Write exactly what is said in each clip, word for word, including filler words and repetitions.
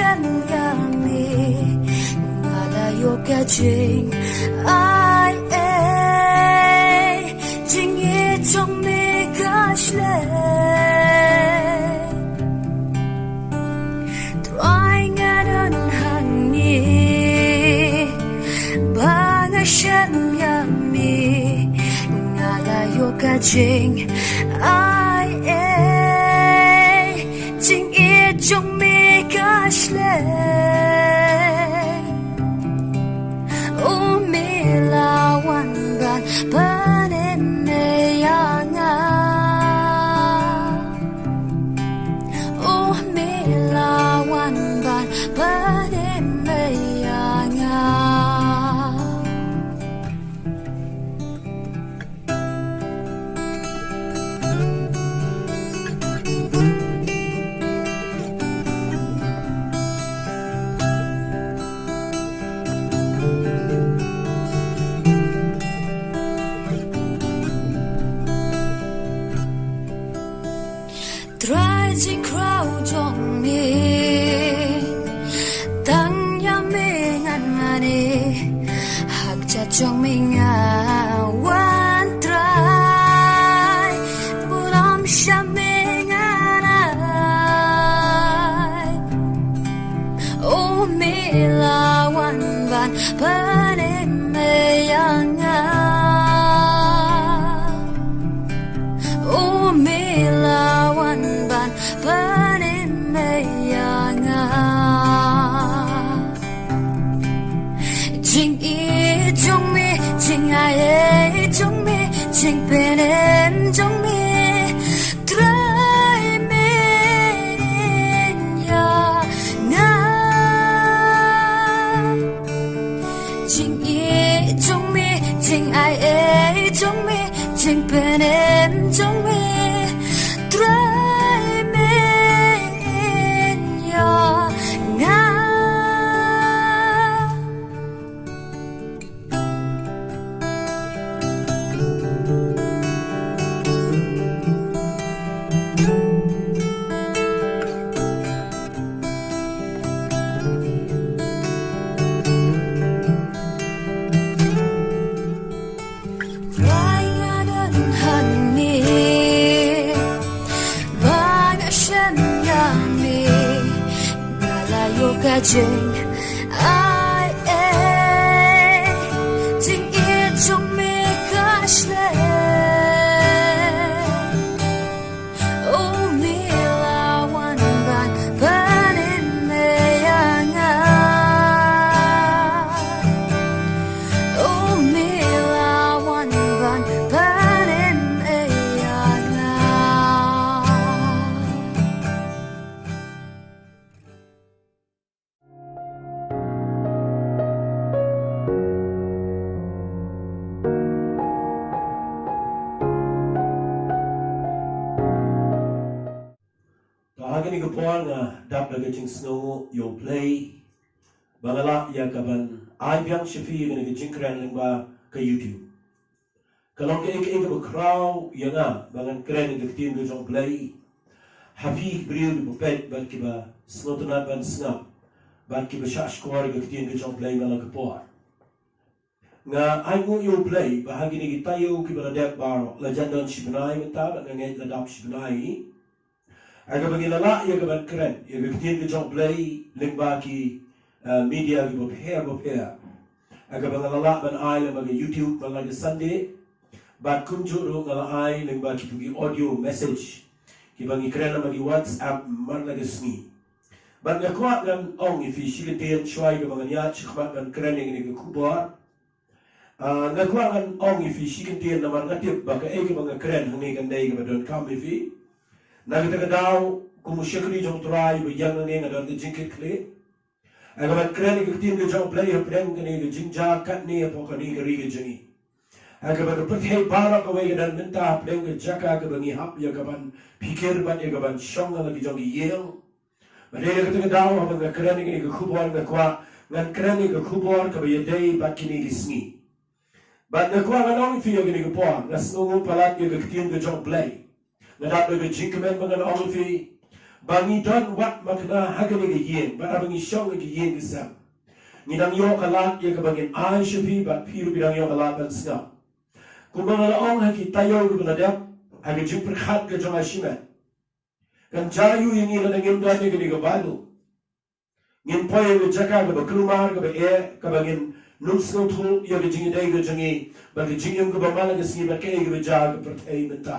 Em ïa me, nga la ïoh ka jing ai ei, jingïeit jong me ka shlei. Trai nga don hangne, ba nga shem ïa me, nga la ïoh ka jing ai ei, jingïeit jong me ka shlei. U me la wan ban pynim ïa nga. U me la wan ban pynim ïa nga. Trai jingkhraw jong me, tang ïa me ngan mane, ha kjat jong me nga wan Trai, burom sha me ngan ai. U me la wan ban pynim ïa nga. U me la wan ban pynim ïa nga. Jingïeit jong me, jingai ei jong me, jingpynim jong me, Trai me ïa nga. Jingïeit jong me, jingai ei jong me, jingpynim jong me, Trai me ïa nga. Trai nga don hangne, ba nga shem ïa me, nga la ïoh ka jing ai ei, jingïeit jong me ka shlei. U me la wan ban pynim ïa nga. U me la wan ban pynim ïa nga. Te ha kane ka por nga dap da ka jingsngewnguh ïa U Blei ba nga lah ïa ka ban ai biang sha phi ïa kane ka jingkren lyngba ka YouTube. Ka long kaei kaei kaba khraw ïa nga ba ngan kren ïa ka ktien ka jong U Blei ha phi ki briew kiba peit bad kiba sngewtynnat ban sngap bad kiba shahshkor ïa ka ktien ka jong U Blei man la ka por. Nga ainguh ïa U Blei ba ha kine ki taïew kiba la dep baroh, la jan don shi bnai mynta bad nga ngeit la dap shi bnai, ha kaba ngi la lah ïa ka ban kren ïa ka ktien ka jong U Blei lyngba ki, eh, media kiba pher ba pher, ha kaba nga la lah ban ai lyngba ka YouTube man la ka Sunday, bad kumjuh ruh nga la ai lyngba kitu ki audio message kiba ngi kren lyngba ki WhatsApp man la ka sngi. Bad nga kwah ngan ong ïa phi shi kyntien shuwa ïa kaba ngan ïaid shakhmat ban kren ïa kane ka khubor. Ah, nga kwah ngan ong ïa phi shi kyntien namar nga tip ba kaei kaba nga kren hangne kan dei kaba donkam ïa phi. Na kata ka daw kum u shakri jong U Trai ba ïeng hangne nga don ka jingkitkhlieh ha ka ban kren ïa ka ktien ka jong U Blei hapdeng kane ka jingjia katne hapoh kane ka ri ka jong ngi. Ha kaba ka pyrthei baroh kawei ka don mynta hapdeng ka jaka kaba ngi hap ïa ka ban phikir bad ïa ka ban shong ha la ki jong ki ïing. Bad dei na kata ka daw haba nga kren ïa kane ka khubor nga kwah ngan kren ïa ka khubor kaba ïadei bad kine ki sngi. Bad nga kwah ngan ong ïa phi ïa kane ka por, nga sngewnguh palat ïa ka ktien ka jong U Blei. Nga dap da ka jingkmen ba ngan ong ïa phi Ba ngi don wat makna ha kane ka ïing, bad haba ngi shong ha ka ïing ka sem, ngi dang ïoh ka lad ïa kaba ngin ai sha phi, bad phi ruh phi dang ïoh ka lad ban sngap. Kumba nga la ong ha ki taïew kiba la dep, ha ka jingpyrkhat ka jong nga shimet, kan jia aïu ïa ngi lada ngim don ïa kane ka Baibl? Ngin poi ha ka jaka kaba kulmar, kaba eh, kaba ngin nym sngewthuh ïa ka jingïadei ka jong ngi bad ka jingim kaba man la ka sngi bad kaei kaba jia ha ka pyrthei mynta.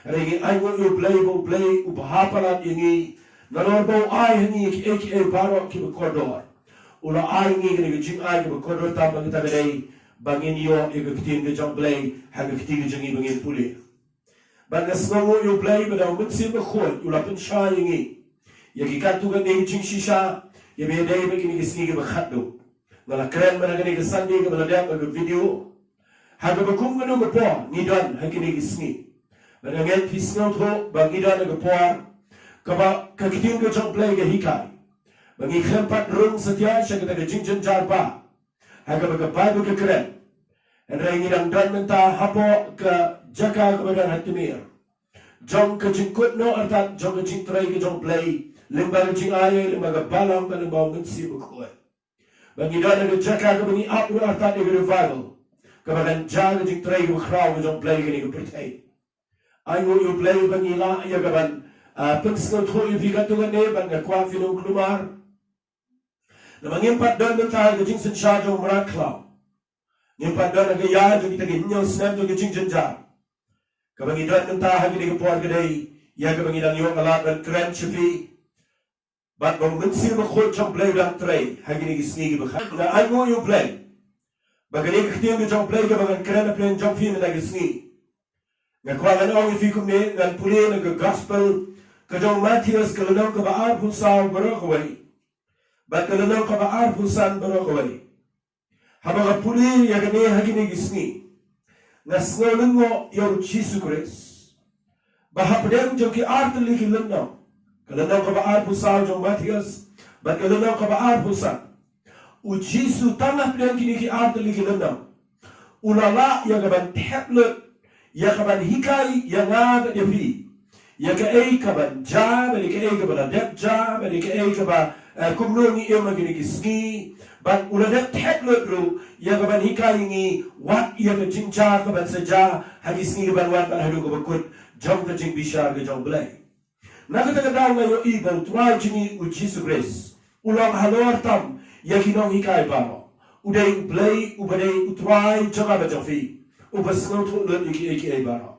Hynrei ngi ainguh ïa U Blei ba U Blei u bha palat ïa ngi, nalor ba u ai ha ngi kiei kiei baroh kiba kordor. U la ai ngi kane ka jingai kaba kordor tam, ba kata ka dei ba ngin ïoh ïa ka ktien ka jong U Blei ha ka kti ka jong ngi ba ngin pule. Bad nga sngewnguh ïa U Blei ba da U Mynsiem Bakhuid u la pynshai ïa ngi ïa ki katto katne ki jingshisha, ïa ba ïadei bad kine ki sngi kiba khatduh. Nga la kren mynta ha kane ka Sunday kaba la dep ha ka video, ha kaba kum kano ka por ngi don ha kine ki sngi. Bad nga ngeit phi sngewthuh ba ngi don ha ka por kaba ka ktien ka jong U Blei ka hikai ba ngi khlem pat rung satia sha kata ka jingjynjar ba ha kaba ka Baibl ka kren. Hynrei ngi dang don mynta hapoh ka jaka kaba dang ha tmier jong ka jingkut noh artat jong ka jingtrei ka jong U Blei lyngba ka jingai, lyngba ka balang bad lyngba U Mynsiem Bakhuid. Ba ngi don ha ka jaka kaba ngi ap ruh artat ïa ka revival kaba kan jia, ka jingtrei kaba khraw ka jong U Blei ha kane ka pyrthei. Ainguh ïa U Blei ba ngi lah ïa kaban, ah, pynsngewthuh ïa phi katto katne, bad nga kwah phin nym kulmar. Namar ngim pat don mynta ha ka jingsynshar jong u mrad khlaw. Ngim pat don ha ka ïa jong kita ki hynñiew snem jong ka jingjynjar. Kaba ngi don mynta ha kane ka por ka dei ïa kaba ngi dang ïoh ka lad ban kren sha phi. Bad ba U Mynsiem Bakhuid jong U Blei u dang trei ha kine ki sngi kiba khatduh. Nga ainguh ïa U Blei ba kane ka ktien ka jong U Blei kaba ngan kren hapdeng jong phi mynta ka sngi, nga kwah ngan ong ïa phi kumne, ngan pule na ka Gospel ka jong u Mathaios, ka lynnong kaba arphew saw baroh kawei bad ka lynnong kaba arphew san baroh kawei. Haba nga pule ïa kane ha kine ki sngi, nga sngew lyngngoh ïa U Jisu Khrist ba hapdeng jong ki artylli ki lynnong, ka lynnong kaba arphew saw jong u Mathaios bad ka lynnong kaba arphew san, U Jisu tang hapdeng kine ki artylli ki lynnong u la lah ïa kaban thep lut, ïa kaban hikai ïa nga bad ïa phi ïa kaei kaban jia bad ïa kaei kaba la dep jia bad ïa kaei kaba, eh, kumno ngi im ha kine ki sngi. Bad u la dep thep lut ruh ïa kaban hikai ïa ngi wat ïa ka jingjia kaban sa jia ha ki sngi kiban wan bad haduh kaba kut jong ka jingbishar ka jong U Blei. Na kata ka daw nga ïohi ba U Trai jong ngi U Jisu Khrist u long halor tam ïa ki nonghikai baroh. U dei U Blei uba dei U Trai jong nga bad jong phi, uba sngewthuh lut ïa kiei kiei baroh.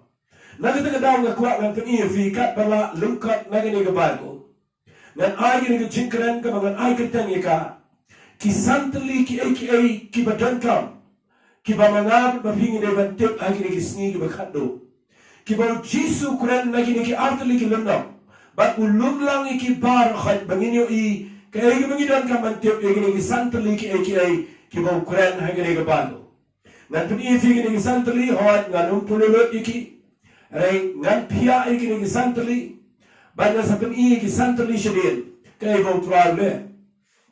Na kata ka daw nga kwah ngan pyni ïa phi katba la lyngkot na kane ka Baibl. Ngan ai kane ka jingkren kaba ngan ai kyrteng ïa ka, ki san tylli kiei kiei kiba donkam, kiba ma nga bad ma phi ngi dei ban tip ha kine ki sngi kiba khatduh, kiba U Jisu u kren na kine ki artylli ki lynnong bad u lum lang ïa ki baroh khoit ba ngin ïohi kaei kaba ngi donkam ban tip ïa kine ki san tylli kiei kiei kiba u kren ha kane ka Baibl. Ngan pyni ïa phi kine ki san tylli, hooid ngan ym pule lut ïa ki. Hynrei ngan phiah ïa kine ki san tylli bad ngan sa pyni ïa ki san tylli shadien kaei ba U Trai u leh.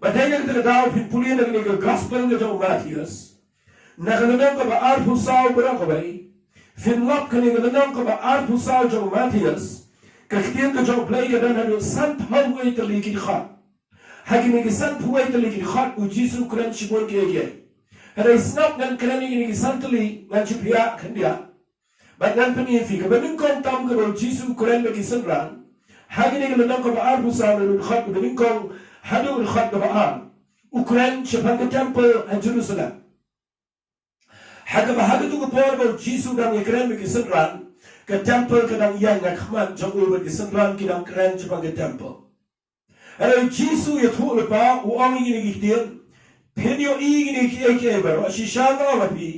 Bad dei na kata ka daw phin pule na kane ka Gospel ka jong u Mathaios, na ka lynnong kaba arphew saw baroh kawei. Phin lap kane ka lynnong kaba arphew saw jong u Mathaios, ka ktien ka jong U Blei ka don haduh sanphew wei tylli ki dkhot. Ha kine ki sanphew wei tylli ki dkhot U Jisu u kren shibun kiei kiei. Hynrei sngap, ngan kren ïa kine ki san tylli, ngan shu phiah khyndiat. Bad ngan pyni ïa phi kaba nyngkong tam kaba U Jisu u kren bad ki synran. Ha kane ka lynnong kaba arphew saw, na dkhot kaba nyngkong haduh dkhot kaba ar, u kren shaphang ka temple ha Jerusalem. Ha kaba ha kato ka por ba U Jisu u dang ïakren bad ki synran, ka temple ka dang ïaid ha khmat jong u bad ki synran ki dang kren shaphang ka temple. Hynrei U Jisu u ïathuh lypa, u ong ïa kine ki ktien, phin ïohi ïa kine kiei kiei baroh, shisha nga ong ha phi,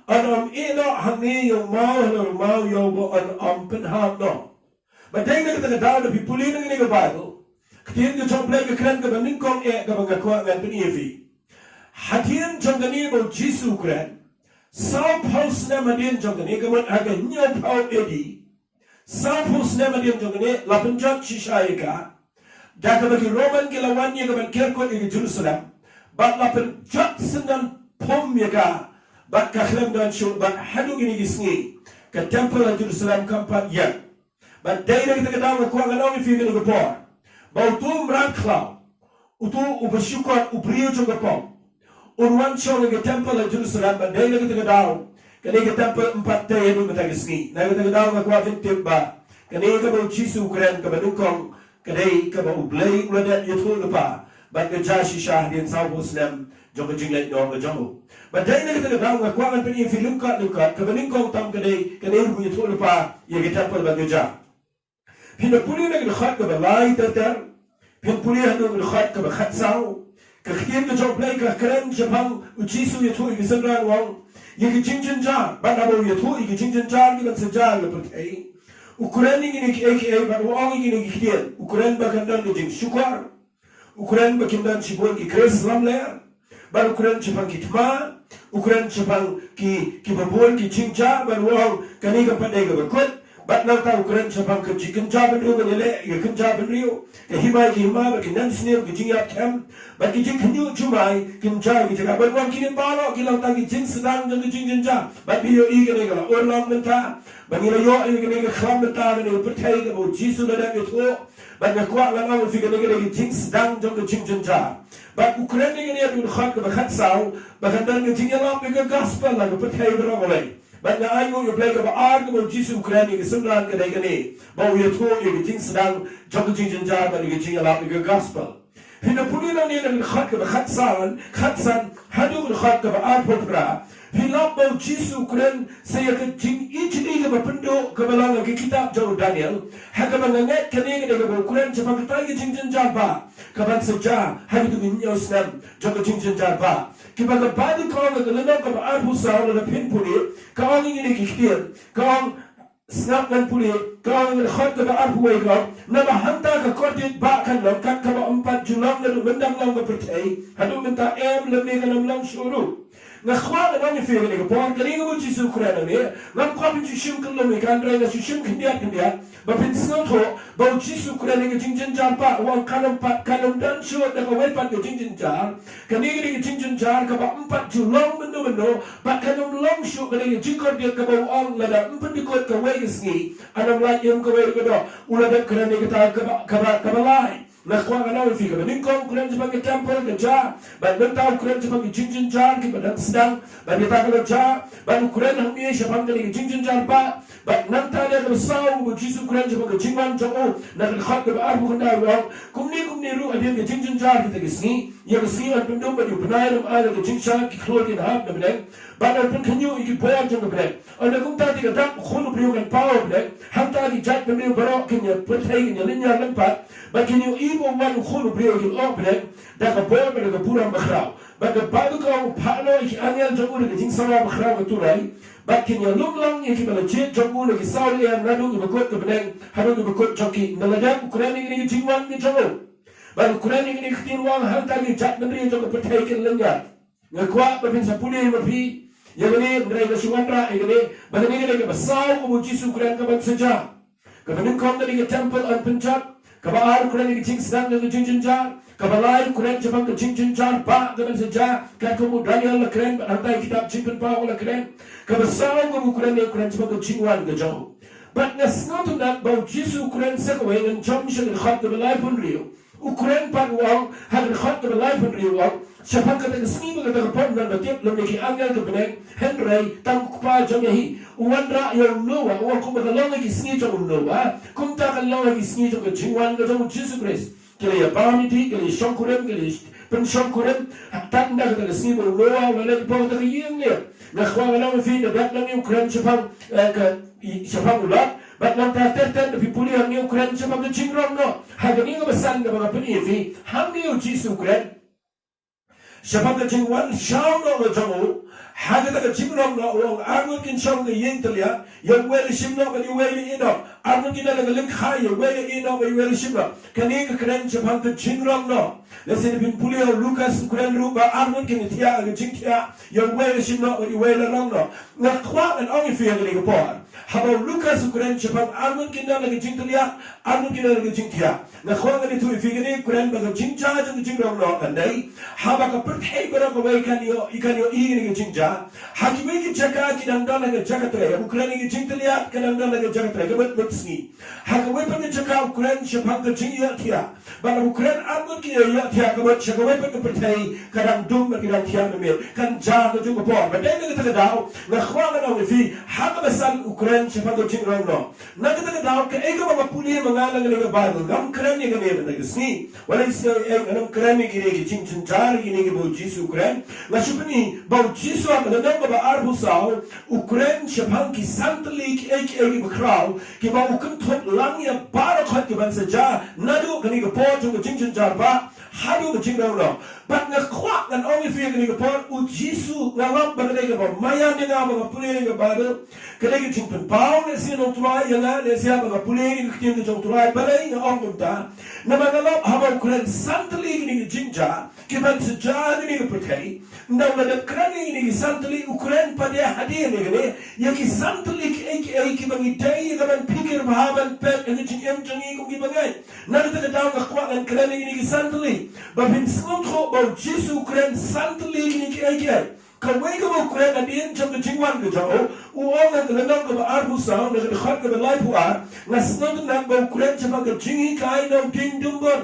yn ym ïeh noh hangne ïa u maw halor u maw ïa uba yn ym pynhap noh. Bad dei na kata ka daw da phi pule na kane ka Baibl, ktien ka jong U Blei ka kren kaba nyngkong eh kaba nga kwah ngan pyni ïa phi. Hadien jong kane ba U Jisu u kren, sawphew snem hadien jong kane, ka mut ha ka hynñiewphew A D, sawphew snem hadien jong kane la pynjot shisha ïa ka da kaba ki Roman ki la wan ïa kaban ker kut ïa ka Jerusalem. Bad la pynjot syndon phom ïa ka, bad ka khlem don shuh, bad haduh kine ki sngi ka temple ha Jerusalem kam pat ïeng. Bad dei na kata ka daw nga kwah ngan ong ïa phi kane ka por ba utu u mrad khlaw, utu uba shukor, u briew jong ka pop, un wan shong ha ka temple ha Jerusalem. Bad dei na kata ka daw kane ka temple ym pat tei haduh mynta ka sngi. Na kata ka daw nga kwah phin tip ba kane kaba u Jisu u kren kaba nyngkong ka dei kaba U Blei u la dep ïathuh lypa bad ka jia shisha hadien sawphew snem jong ka jingleit noh ka jong u. Bad dei na kata ka daw nga kwah ngan pyni ïa phi lyngkot lyngkot. Kaba nyngkong tam ka dei kane ruh ba u ïathuh lypa ïa ka temple bad ka jia. Phin da pule na ka dkhot kaba lai ter ter, phin pule haduh ka dkhot kaba khatsaw. Ka ktien ka jong U Blei ka kren shaphang u Jisu ïathuh ïa ki synran, u ong ïa ki jingjynjar, bad haba u ïathuh ïa ki jingjynjar kiban sa jia ha ka pyrthei, u kren ïa kine kiei kiei bad u ong ïa kine ki ktien. U kren ba kan don ka jingshukor, u kren ba kin don shibun ki Khrist lamler, bad u kren shaphang ki thma, u kren shaphang ki, kiba bun ki jingjia, bad u ong kane kam pat dei kaba kut. Bad nangta u kren shaphang ka jingkynja bynriew, ban ïaleh ïa ka kynja bynriew, ka hima ïa ki hima, bad ki neng sniew, ki jingïap them, bad ki jingkhynñiuh jumai kin jia ha ki jaka. Bad u ong kine baroh ki long tang ki jingsdang jong ka jingjynjar. Bad phi ïohi kane ka la urlong mynta, bad ngi la ïoh ïa kane ka khlam mynta, kane ka pyrthei kaba u Jisu u la dep ïathuh. Bad nga kwah ngan ong ïa phi kane ka dei ka jingsdang jong ka jingjynjar. Bad u kren ïa kane ha ka dkhot kaba khatsaw ba kan don ka jingïalap ïa ka gospel ha ka pyrthei baroh kawei. Bad nga ainguh ïa U Blei, kaba ar kaba u Jisu u kren ïa ki synran ka dei kane ba u ïathuh ïa ka jingsdang jong ka jingjynjar bad ïa ka jingïalap ïa ka gospel. Phin da pule nangne na ka dkhot kaba khatsan, khatsan haduh ka dkhot kaba arphew phra. Phi lap ba u Jisu u kren sa ïa ka jingijli kaba pynduh kaba long ha ka kitab jong u Daniel, ha kaba nga ngeit kane ka dei kaba u kren shaphang kata ka jingjynjar ba kaban sa jia ha kito ki hynñiew snem jong ka jingjynjar ba. Kiba ka Baibl ka ong ha ka lynnong kaba arphew saw, lada phin pule, ka ong ïa kine ki ktien, ka ong, sngap ngan pule, ka ong ha ka dkhot kaba arphew wei, ka ong, naba hangta ka kordit ba kan long kat kaba ym pat ju long naduh mynta long ka pyrthei haduh mynta, em, lymne kan ym long shuh ruh. Nga kwah ngan ong ïa phi ha kane ka por, kane kaba u Jisu u kren hangne, ngam kwah phin shu shim kyllum ïa ka, hynrei nga shu shim khyndiat khyndiat ba phin sngewthuh ba u Jisu u kren ïa ka jingjynjar ba, u ong kan ym pat, kan ym don shuh da kawei pat ka jingjynjar. Kane ka dei ka jingjynjar kaba ym pat ju long mynno mynno, bad kan ym long shuh. Kane ka jingkordit kaba u ong lada ym pyndykut kawei ka sngi, yn ym lait im kawei ruh ka doh. U la dep kren ïa kata kaba, kaba, kaba lai. Nga kwah ngan ong ïa phi, kaba nyngkong u kren shaphang ka temple, ka jia, bad mynta u kren shaphang ka jingjynjar kiba dang sdang, bad kata kaba jia, bad u kren hangne shaphang kane ka jingjynjar ba, bad nangta da kaba saw u Jisu u kren shaphang ka jingwan jong u, na ka dkhot kaba arphew khyndai u ong, kumne kumne ruh hadien ka jingjynjar kita ki sngi, ïa ka sngi yn pyndum bad ïa u bnai, ym ai la ka jingshad, ki khlur kin hap na bneng, bad yn pynkhynñiuh ïa ki bor jong ka bneng. Ynda kumta te ka dak u khun u briew kan paw ha bneng, hangta ki jaitbynriew baroh kin ïa pyrthei, kin ïa lynñiar lem pat, bad kin ïohi ba u wan u khun u briew ha ki lyoh bneng da ka bor bad da ka burom bakhraw. Bad ka Baibl ka ong u phah noh ïa ki angel jong u da ka jingsawa bakhraw ka turoi, bad kin ïalum lang ïa kiba la jied jong u na ki saw lyer naduh kiba kut ka bneng haduh kiba kut jong ki. Ynda la dep u kren ïa kine ki jingwan ki jong u. Bad u kren ïa kine ki ktien, u ong hangta ki jaitbynriew jong ka pyrthei kin lynñiar. Nga kwah ba phin sa pule ma phi ïa kane, hynrei nga shu wanrah ïa kane, ba kane ka dei kaba saw kaba u Jisu u kren kaban sa jia. Kaba nyngkong ka dei ka temple yn pynjot, kaba ar u kren ïa ka jingsdang jong ka jingjynjar, kaba lai u kren shaphang ka jingjynjar ba kaban sa jia, katkum u Daniel la kren, bad hangta ïa kitab Jingpynpaw la kren, kaba saw kaba u kren ïa u kren shaphang ka jingwan ka jong u. Bad nga sngewtynnat ba u Jisu u kren sa kawei, ngan jump sha ka dkhot kaba laiphew hynriew. U kren pat u ong, ha ka dkhot kaba laiphew hynriew u ong, shaphang kata ka sngi bad kata ka por ym don ba tip, lymne ki angel ka bneng, hynrei tang u Kpa jong ngi hi. U wanrah ïa u Noah, u ong kumba ka long ha ki sngi jong u Noah, kumta kan long ha ki sngi jong ka jingwan ka jong u Jisu Khrist. Ki la ïa bam ïa ki, ki la ïa shongkurim, ki la ïa pynshongkurim, tang da kata ka sngi ba u Noah u la leit hapoh kata ka ïing lip. Nga kwah ngan ong ïa phi, da bad nangne u kren shaphang, eh, ka, i, shaphang u Lot, bad nangta ter ter da phi pule hangne u kren shaphang ka jingrong noh. Ha kane kaba san kaba nga pyni ïa phi, hangne u Jisu u kren shaphang ka jingwan shaw noh ka jong u. Ha kata ka jingrong noh u ong ar ngut kin shong ha ka ïing tylliah, ïa uwei la shim noh bad ïa uwei la ïeh noh. Ar ngut kin don ha ka lyngkha, ïa uwei la ïeh noh bad ïa uwei la shim noh. Kane ka kren shaphang ka jingrong noh. Lehse phin pule ha u Lukas u kren ruh ba ar ngut kin thiah ha ka jingthiah, ïa uwei la shim noh bad ïa uwei la rong noh. Nga kwah ngan ong ïa phi ha kane ka por, Haba u Lukas u kren shaphang arngut ki don la ka jingtylliat, arngut ki don la ka jingthiah. Nga kwah ngan ïathuh ïa phi kane, u kren ba ka jingjia jong ka jingrong noh kan dei haba ka pyrthei baroh kawei kan ïoh, i kan ïohi ïa kane ka jingjia. Ha kiwei ki jaka ki dang don ha ka jaka trei, u kren ïa ka jingtylliat ka dang don ha ka jaka trei, ka mut mut sngi. Ha kawei pat ka jaka u kren shaphang ka jingïohthiah. Bad u kren arngut ki ïohthiah, ka mut sha kawei pat ka pyrthei ka dang dum bad ki dang thiah na miet. Kan jia ka jong ka por. Bad dei na kata ka daw nga kwah ngan ong ïa phi, ha kaba san u kren shaphang ka jingrong noh. Na kata ka daw kaei kaba nga pule ma nga na kane ka Baibl, ngam kren ïa kane mynta ka sngi. Wat lei sngew ïa nga, ngam kren ïa kine ki jingjynjar, ïa kine kiba u Jisu u kren. Nga shu pyni ba u Jisu ha ka lynnong kaba arphew saw u kren shaphang ki san tylli kiei kiei kiba khraw, kiba u kynthup lang ïa baroh khoit ki ban sa jia naduh kane ka por jong ka jingjynjar ba haduh ka jingrong noh. Bad nga kwah ngan ong ïa phi ha kane ka por, u Jisu, nga lap ba ka dei kaba maïan ïa nga ba nga pule ïa ka Baibl. Ka dei ka jingpynpaw, lehse na u Trai ïa nga, lehse ba nga pule ïa ka ktien ka jong u Trai, balei nga ong kumta. Namar nga lap haba u kren san tylli kine ki jingjia ki ban sa jia ha kane ka pyrthei. Ynda u la dep kren ïa kine ki san tylli, u kren pat hadien ïa kane, ïa ki san tylli kiei kiei kiba ngi dei ïa ka ban phikir bha, ban peit ha ka jingim jong ngi kum ki bangeit. Na kata ka daw nga kwah ngan kren ïa kine ki san tylli, ba phin sngewthuh ba u Jisu u kren san tylli kine kiei kiei. Kawei kaba u kren hadien jong ka jingwan ka jong u, u ong ha ka lynnong kaba arphew saw na ka dkhot kaba laiphew ar, nga sngewtynnat ba u kren shaphang ka jinghikai na u dieng dumbur.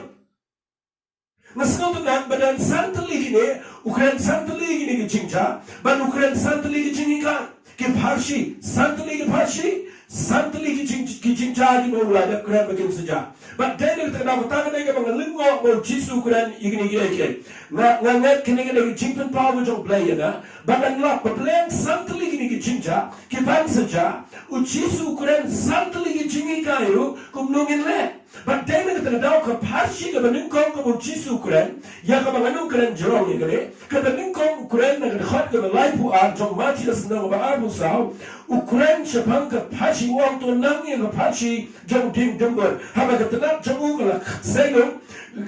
Nga sngewtynnat ba don san tylli kine, u kren san tylli kine ki jingjia, bad u kren san tylli ki jinghikai. Ki pharshi, san tylli ki pharshi, san tylli ki jing, ki jingjia kiba u la dep kren ba kin sa jia. Bad dei na kata ka daw, kata ka dei kaba nga lyngngoh ba u Jisu u kren ïa kine kiei kiei. Nga, nga ngeit kane ka dei ka jingpynpaw ka jong u Blei ïa nga. Bad ngan lap ba pyrshang san tylli kine ki jingjia ki ban sa jia, u Jisu u kren san tylli ki jinghikai ruh kumno ngin leh. Bad dei na kata ka daw ka pharshi kaba nyngkong kaba u Jisu u kren, ïa kaba ngan ym kren jrong ïa kane, kaba nyngkong u kren na ka dkhot kaba laiphew ar jong u Mathaios lynnong kaba arphew saw, u kren shaphang ka pharshi, u ong, to nang ïa ka pharshi jong u dieng dumbur. Haba ka tnat jong u ka la sei noh,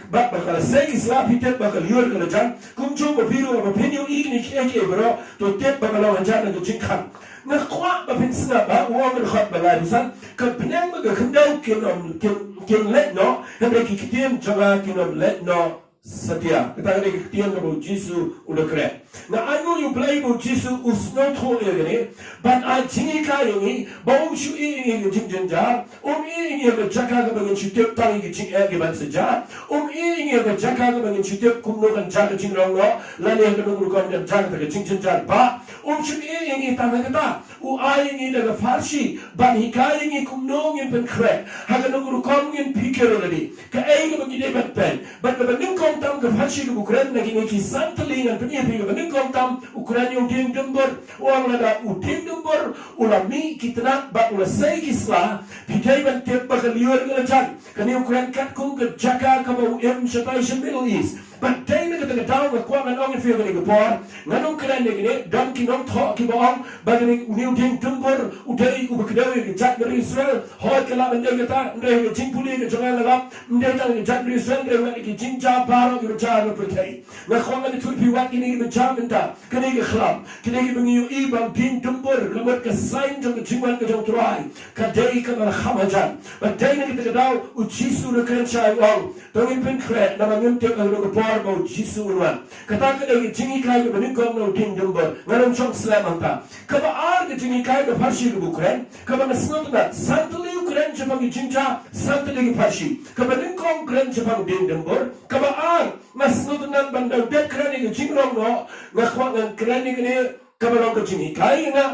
bad ba ka la sei ki sla, phi tip ba ka lyiur ka la jan. Kumjuh ba phi ruh haba phin ïohi ïa kine kiei kiei baroh, to tip ba ka long hajan na ka jingkhang. Nga kwah ba phin sngap ba u ong ha ka dkhot ba laiphew san, ka bneng bad ka khyndew kin ym, kin, kin leit noh, hynrei ki ktien jong nga kin ym leit noh satia. Kata ka dei ka ktien kaba u Jisu u da kren. Nga ainguh ïa u Blei ba u Jisu u sngewthuh ïa kane, bad ai jinghikai ïa ngi ba um shu ïeh ïa ngi ha ka jingjynjar, um ïeh ïa ngi ha ka jaka kaba ngin shu tip tang ïa ki jingeh ki ban sa jia, um ïeh ïa ngi ha ka jaka kaba ngin shu tip kumno kan jia ka jingrong noh, lane ha kano ka rukom kan jia kata ka jingjynjar, ba um shu ïeh ïa ngi tang ha kata. U ai ïa ngi da ka pharshi ban hikai ïa ngi kumno ngin pynkhreh, ha kano ka rukom ngin phikir lade, kaei kaba ngi dei ban peit. Bad kaba nyngkong tam ka pharshi kaba u kren na kine ki san tylli, ngan pyni ïa phi, kaba nyngkong tam u kren ïa u dieng dumbur. U ong lada u dieng dumbur u la mih ki tnat bad u la sei ki sla, phi dei ban tip ba ka lyiur ka la jan. Kane u kren katkum ka jaka kaba u im shatai sha Middle East. Bad dei na kata ka daw nga kwah ngan ong ïa phi ha kane ka por, ngan ym kren ïa kane, don ki nongthoh kiba ong ba kane, une u dieng dumbur u dei uba kdew ïa ka jaitbynriew Israel. Hooid, ka lah ban dei kata, hynrei ha ka jingpule ka jong nga nga lap ym dei tang ïa ka jaitbynriew Israel, hynrei wat ïa ki jingjia baroh kiba jia ha ka pyrthei. Nga kwah ngan ïathuh ïa phi wat kine kiba jia mynta, kane ka khlam, kine kiba ngi ïohi ba u dieng dumbur, ka mut ka sign jong ka jingwan ka jong u Trai, ka dei kaba la kham hajan. Bad dei na kata ka daw u Jisu u da kren shai, u ong, to ngin pynkhreh, namar ngim tip ha kano ka por ba u Jisu un wan. Kata ka dei ka jinghikai kaba nyngkong na u dieng dumbur. Ngan ym shong slem hangta. Kaba ar ka jinghikai ka pharshi kaba u kren, kaba nga sngewtynnat, san tylli u kren shaphang ki jingjia, san tylli ki pharshi. Kaba nyngkong u kren shaphang u dieng dumbur. Kaba ar, nga sngewtynnat ba ynda u dep kren ïa ka jingrong noh, nga kwah ngan kren ïa kane, kaba long ka jinghikai ïa nga,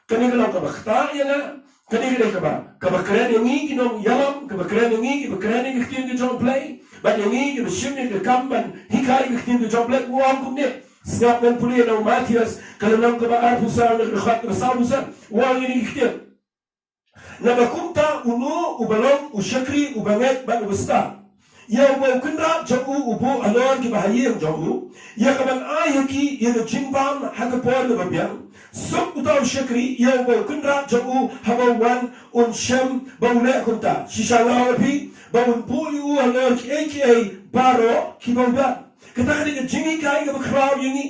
kane ka long kaba ktah ïa nga. Kane ka dei kaba, kaba kren ïa ngi ki nongïalam, kaba kren ïa ngi kiba kren ïa ka ktien ka jong U Blei, bad ïa ngi kiba shim ïa ka kam ban hikai ïa ka ktien ka jong U Blei. U ong kumne, sngap, ngan pule na u Mathaios, ka lynnong kaba arphew saw, na ka dkhot kaba sawphew san. U ong ïa ngi ki ktien: Naba kumta, uno uba long u shakri uba ngeit bad uba stad, ïa uba u kynrad jong u u buh halor kiba ha ïing jong u, ïa kaban ai ha ki ïa ka jingbam ha ka por kaba biang? Suk uta u shakri ïa uba u kynrad jong u haba u wan, un shem ba u leh kumta. Shisha nga ong ïa phi ba un buh ïa u halor kiei kiei baroh kiba u don. Kata ka dei ka jinghikai kaba khraw ïa ngi,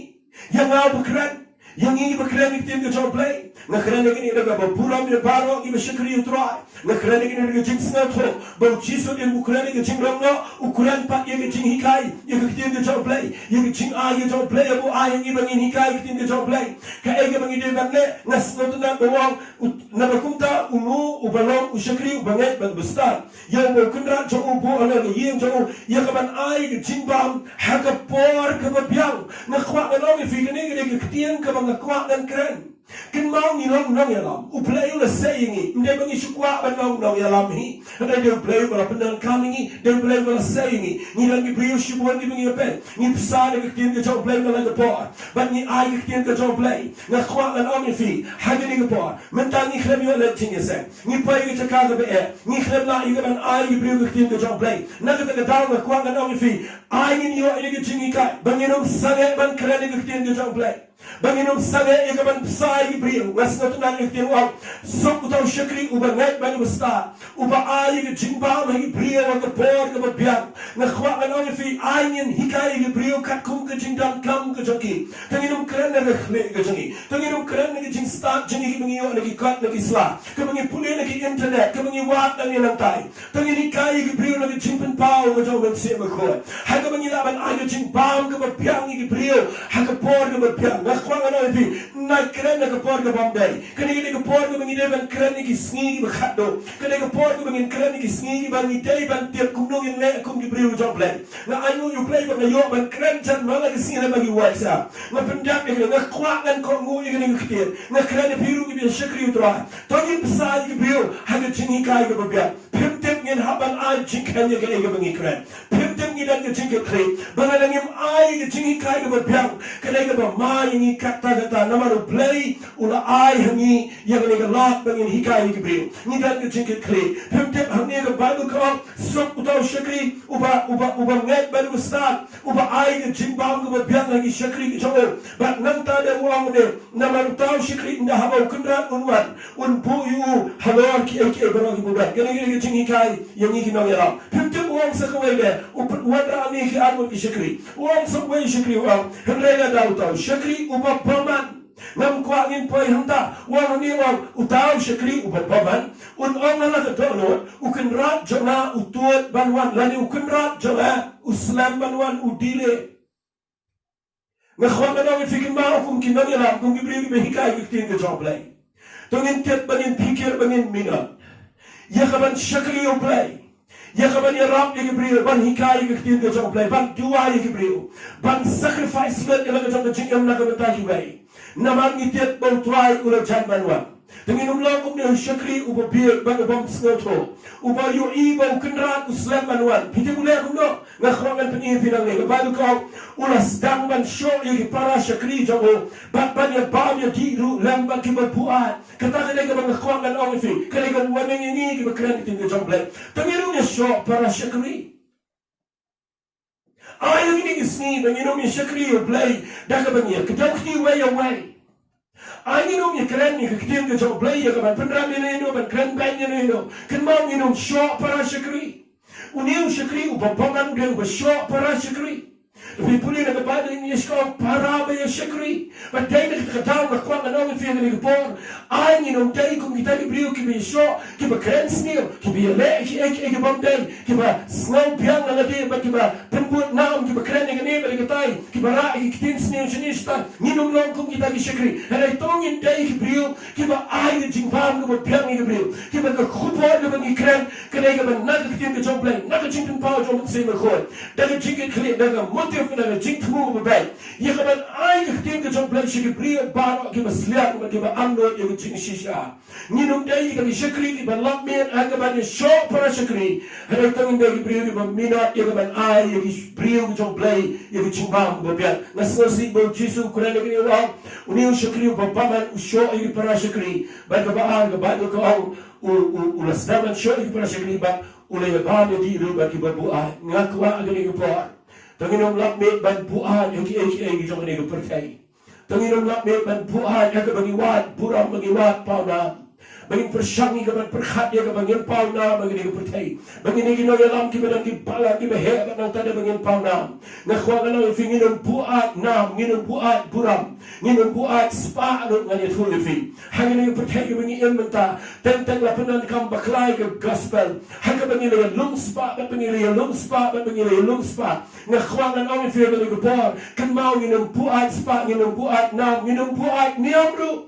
ïa nga uba kren, Ïa ngi kiba kren ïa ka ktien ka jong U Blei, nga kren ïa kane da kaba burom ïa baroh kiba shakri ïa U Trai. Nga kren ïa kane da ka jingsngewthuh ba U Jisu u dei u kren ïa ka jingrong noh, u kren pat ïa ka jinghikai ïa ka ktien ka jong U Blei, ïa ka jingai ka jong U Blei, ba u ai ïa ngi ba ngin hikai ïa ka ktien ka jong U Blei. Kaei kaba ngi dei ban leh, nga sngewtynnat ba u ong, u, naba kumta uno uba long u shakri uba ngeit bad uba stad, ïa uba u kynrad jong u u buh halor ka ïing jong u ïa ka ban ai ka jingbam ha ka por kaba biang. Nga kwah ban ong ïa phi, kane ka dei ka ktien kaba nga kwah ban kren. Kynmaw, ngi long nongïalam. U Blei u la sei ïa ngi. Ym dei ba ngi shu kwah ban long nongïalam hi. Hynrei dei U Blei uba la pyndonkam ïa ngi. Dei U Blei uba la sei ïa ngi. Ngi don ki briew shibun kiba ngi ïapeit. Ngi bsa da ka ktien ka jong U Blei man la ka por. Bad ngi ai ka ktien ka jong U Blei. Nga kwah ban ong ïa phi ha kane ka por, mynta ngi khlem ïoh leit jingïaseng. Ngi poi ka jaka kaba eh, ngi khlem lah ïa ka ban ai ïa ki briew ka ktien ka jong U Blei. Na kata ka daw nga kwah ngan ong ïa phi, ai ngin ïoh ïa ka jinghikai ba ngin ym sangeh ban kren ïa ka ktien ka jong U Blei, ba ngin ym sangeh ïa ka ban bsa ïa ki briew. Nga sngewtynnat ïa ka ktien u ong, suk uta u shakri uba ngeit bad uba stad, uba ai ïa ka jingbam ha ki briew ha ka por kaba biang. Nga kwah ngan ong ïa phi, ai ngin hikai ïa ki briew katkum ka jingdonkam ka jong ki. Te ngin ym kren na ka khlieh ka jong ngi. Te ngin ym kren na ka jingstad jong ngi kiba ngi ïoh na ki kot na ki sla, kaba ngi pule na ki internet, kaba ngi wad na ngi nangtai. Te ngin hikai ïa ki briew na ka jingpynpaw ka jong U Mynsiem Bakhuid, ha kaba ngi lah ban ai ka jingbam kaba biang ïa ki briew ha ka por kaba biang. Nga kwah ngan ong ïa phi, nai kren na ka por kaba ym dei. Kane ka dei ka por kaba ngi dei ban kren ïa ki sngi kiba khatduh. Kane ka por kaba ngin kren ïa ki sngi kiba ngi dei ban tip kumno ngin leh kum ki briew jong U Blei. Nga ainguh ïa U Blei ba nga ïoh ban kren jan man la ka sngi lem ba ngi wai sa. Nga pyndap ïa kane, nga kwah ngan kohnguh ïa kane ka ktien. Nga kren ïa phi ruh kiba shakri U Trai, to ngin bsa ïa ki briew ha ka jinghikai kaba biang. Phim tip ngin hap ban ai jingkheiñ ïa kaei kaba ngi kren. Phim tip ngi don ka jingkitkhlieh ba lada ngim ai ïa ka jinghikai kaba biang, ka dei kaba ma ïa ngi katta katta. Namar U Blei u la ai ha ngi ïa kane ka lad ba ngin hikai ïa ki briew. Ngi don ka jingkitkhlieh. Phim tip, hangne ka Baibl ka ong, suk uta u shakri uba, uba, uba ngeit bad uba stad, uba ai ka jingbam kaba biang ha ki shakri ki jong u. Bad nangta de u ong de, namar uta u shakri ynda haba u kynrad un wan, un buh ïa u halor kiei kiei baroh kiba u don. Kane ka dei ka jinghikai ïa ngi ki nongïalam. Phim tip u ong sa kawei de, u pynwanrah ïa ngi ki arngut ki shakri. U ong sa kawei u shakri u ong, hynrei lada uta u shakri uba bymman, ngam kwah ngin poi hangta. U ong hangne, u ong, uta u shakri uba bymman un ong ha la ka dohnud, u kynrad jong nga u tuid ban wan, lane u kynrad jong nga u slem ban wan, u delay. Nga kwah ngan ong ïa phi, kynmaw, kum ki nongïalam, kum ki briew kiba hikai ka ktien ka jong U Blei, to ngin tip, ba ngin phikir, ba ngin minot ïa ka ban shakri ïa U Blei, ïa ka ban ïarap ïa ki briew, ban hikai ïa ka ktien ka jong U Blei, ban duwai ïa ki briew, ban sacrifice lut ïa la ka jong ka jingim na ka bynta kiwei. Namar ngi tip ba U Trai u la jan ban wan. Te ngin ym long kumne u shakri uba bieit bad uba ym sngewthuh, uba ïohi ba u kynrad u slem ban wan. Phi tip u leh kumno? Nga kwah ngan pyni ïa phi nangne. Ka Baibl ka ong, u la sdang ban shoh ïa ki para shakri jong u bad ban ïa bam ïa dih ruh lem bad kiba buaid. Kata ka dei kaba nga kwah ngan ong ïa phi. Ka dei ka warning ïa ngi kiba kren ka ktien ka jong U Blei. Te ngin ym ïa shoh para shakri. Ai ïa kine ki sngi ba ngin ym ïa shakri ïa U Blei da kaba ngi ïa kdew kti wei ïa wei. Ai ngin ym ïa kren ïa ka ktien ka jong U Blei ïa ka ban pynrem ïano ïano, ban kren beiñ ïano ïano. Kynmaw, ngin ym shoh para shakri. Une u shakri uba bymman u dei uba shoh para shakri. Phi pule na ka Baibl English ka ong para ba ïa shakri. Bad dei na kata ka daw nga kwah ngan ong ïa phi ha kane ka por, ai ngin ym dei kum kita ki briew kiba ïa shoh, kiba kren sniew, kiba ïa leh kiei kiei kiba ym dei, kiba sngew biang na lade bad kiba pynbud nam, kiba kren ïa kane bad ïa katai, kiba rah ïa ki ktien sniew shane shatai. Ngin ym long kum kita ki shakri. Hynrei to ngin dei ki briew kiba ai ka jingbam kaba biang ïa ki briew, kiba ka khubor kaba ngi kren ka dei kaba na ka ktien ka jong U Blei, na ka jingpynpaw jong U Mynsiem Bakhuid, da ka jingkitkhlieh, da ka motive, da ka jingthmu kaba beit, ïa ka ban ai ka ktien ka jong U Blei sha ki briew baroh kiba sliang bad kiba angnud ïa ka jingshisha. Ngin ym dei kita ki shakri kiba lap miet ha ka ban ïa shoh para shakri. Hynrei to ngin dei ki briew kiba minot ïa ka ban ai ïa ki briew ki jong U Blei ïa ka jingbam kaba biang. Nga sngewsih ba U Jisu u kren ïa kane, u ong, une u shakri uba bymman u shoh ïa ki para shakri. Bad kaba ar, ka Baibl ka ong, u, u, u la sdang ban shoh ïa ki para shakri bad u la ïa bam ïa dih ruh bad kiba buaid. Nga kwah ha kane ka por, to ngin ym lap miet ban buaid ïa kiei kiei ki jong kane ka pyrthei. To ngin ym lap miet ban buaid ha kaba ngi wad burom, ba ngi wad pawnam. Ba ngin pyrshang ïa ka ban pyrkhat ïa ka ba ngin paw nam ha kane ka pyrthei. Ba ngin ïa ki nongïalam kiba dang ki balang kiba heh bad nangta da ba ngin paw nam. Nga kwah ngan ong ïa phi, ngin ym buaid nam, ngin ym buaid burom, ngin ym buaid spah ruh, ngan ïathuh ïa phi. Ha kane ka pyrthei kaba ngi im mynta, teng teng la pyndonkam bakla ïa ka gospel. Ha kaba ngi la ïalum spah bad ba ngi la ïalum spah bad ba ngi la ïalum spah. Nga kwah ngan ong ïa phi ha kane ka por, kynmaw, ngin ym buaid spah, ngin ym buaid nam, ngin ym buaid niam ruh.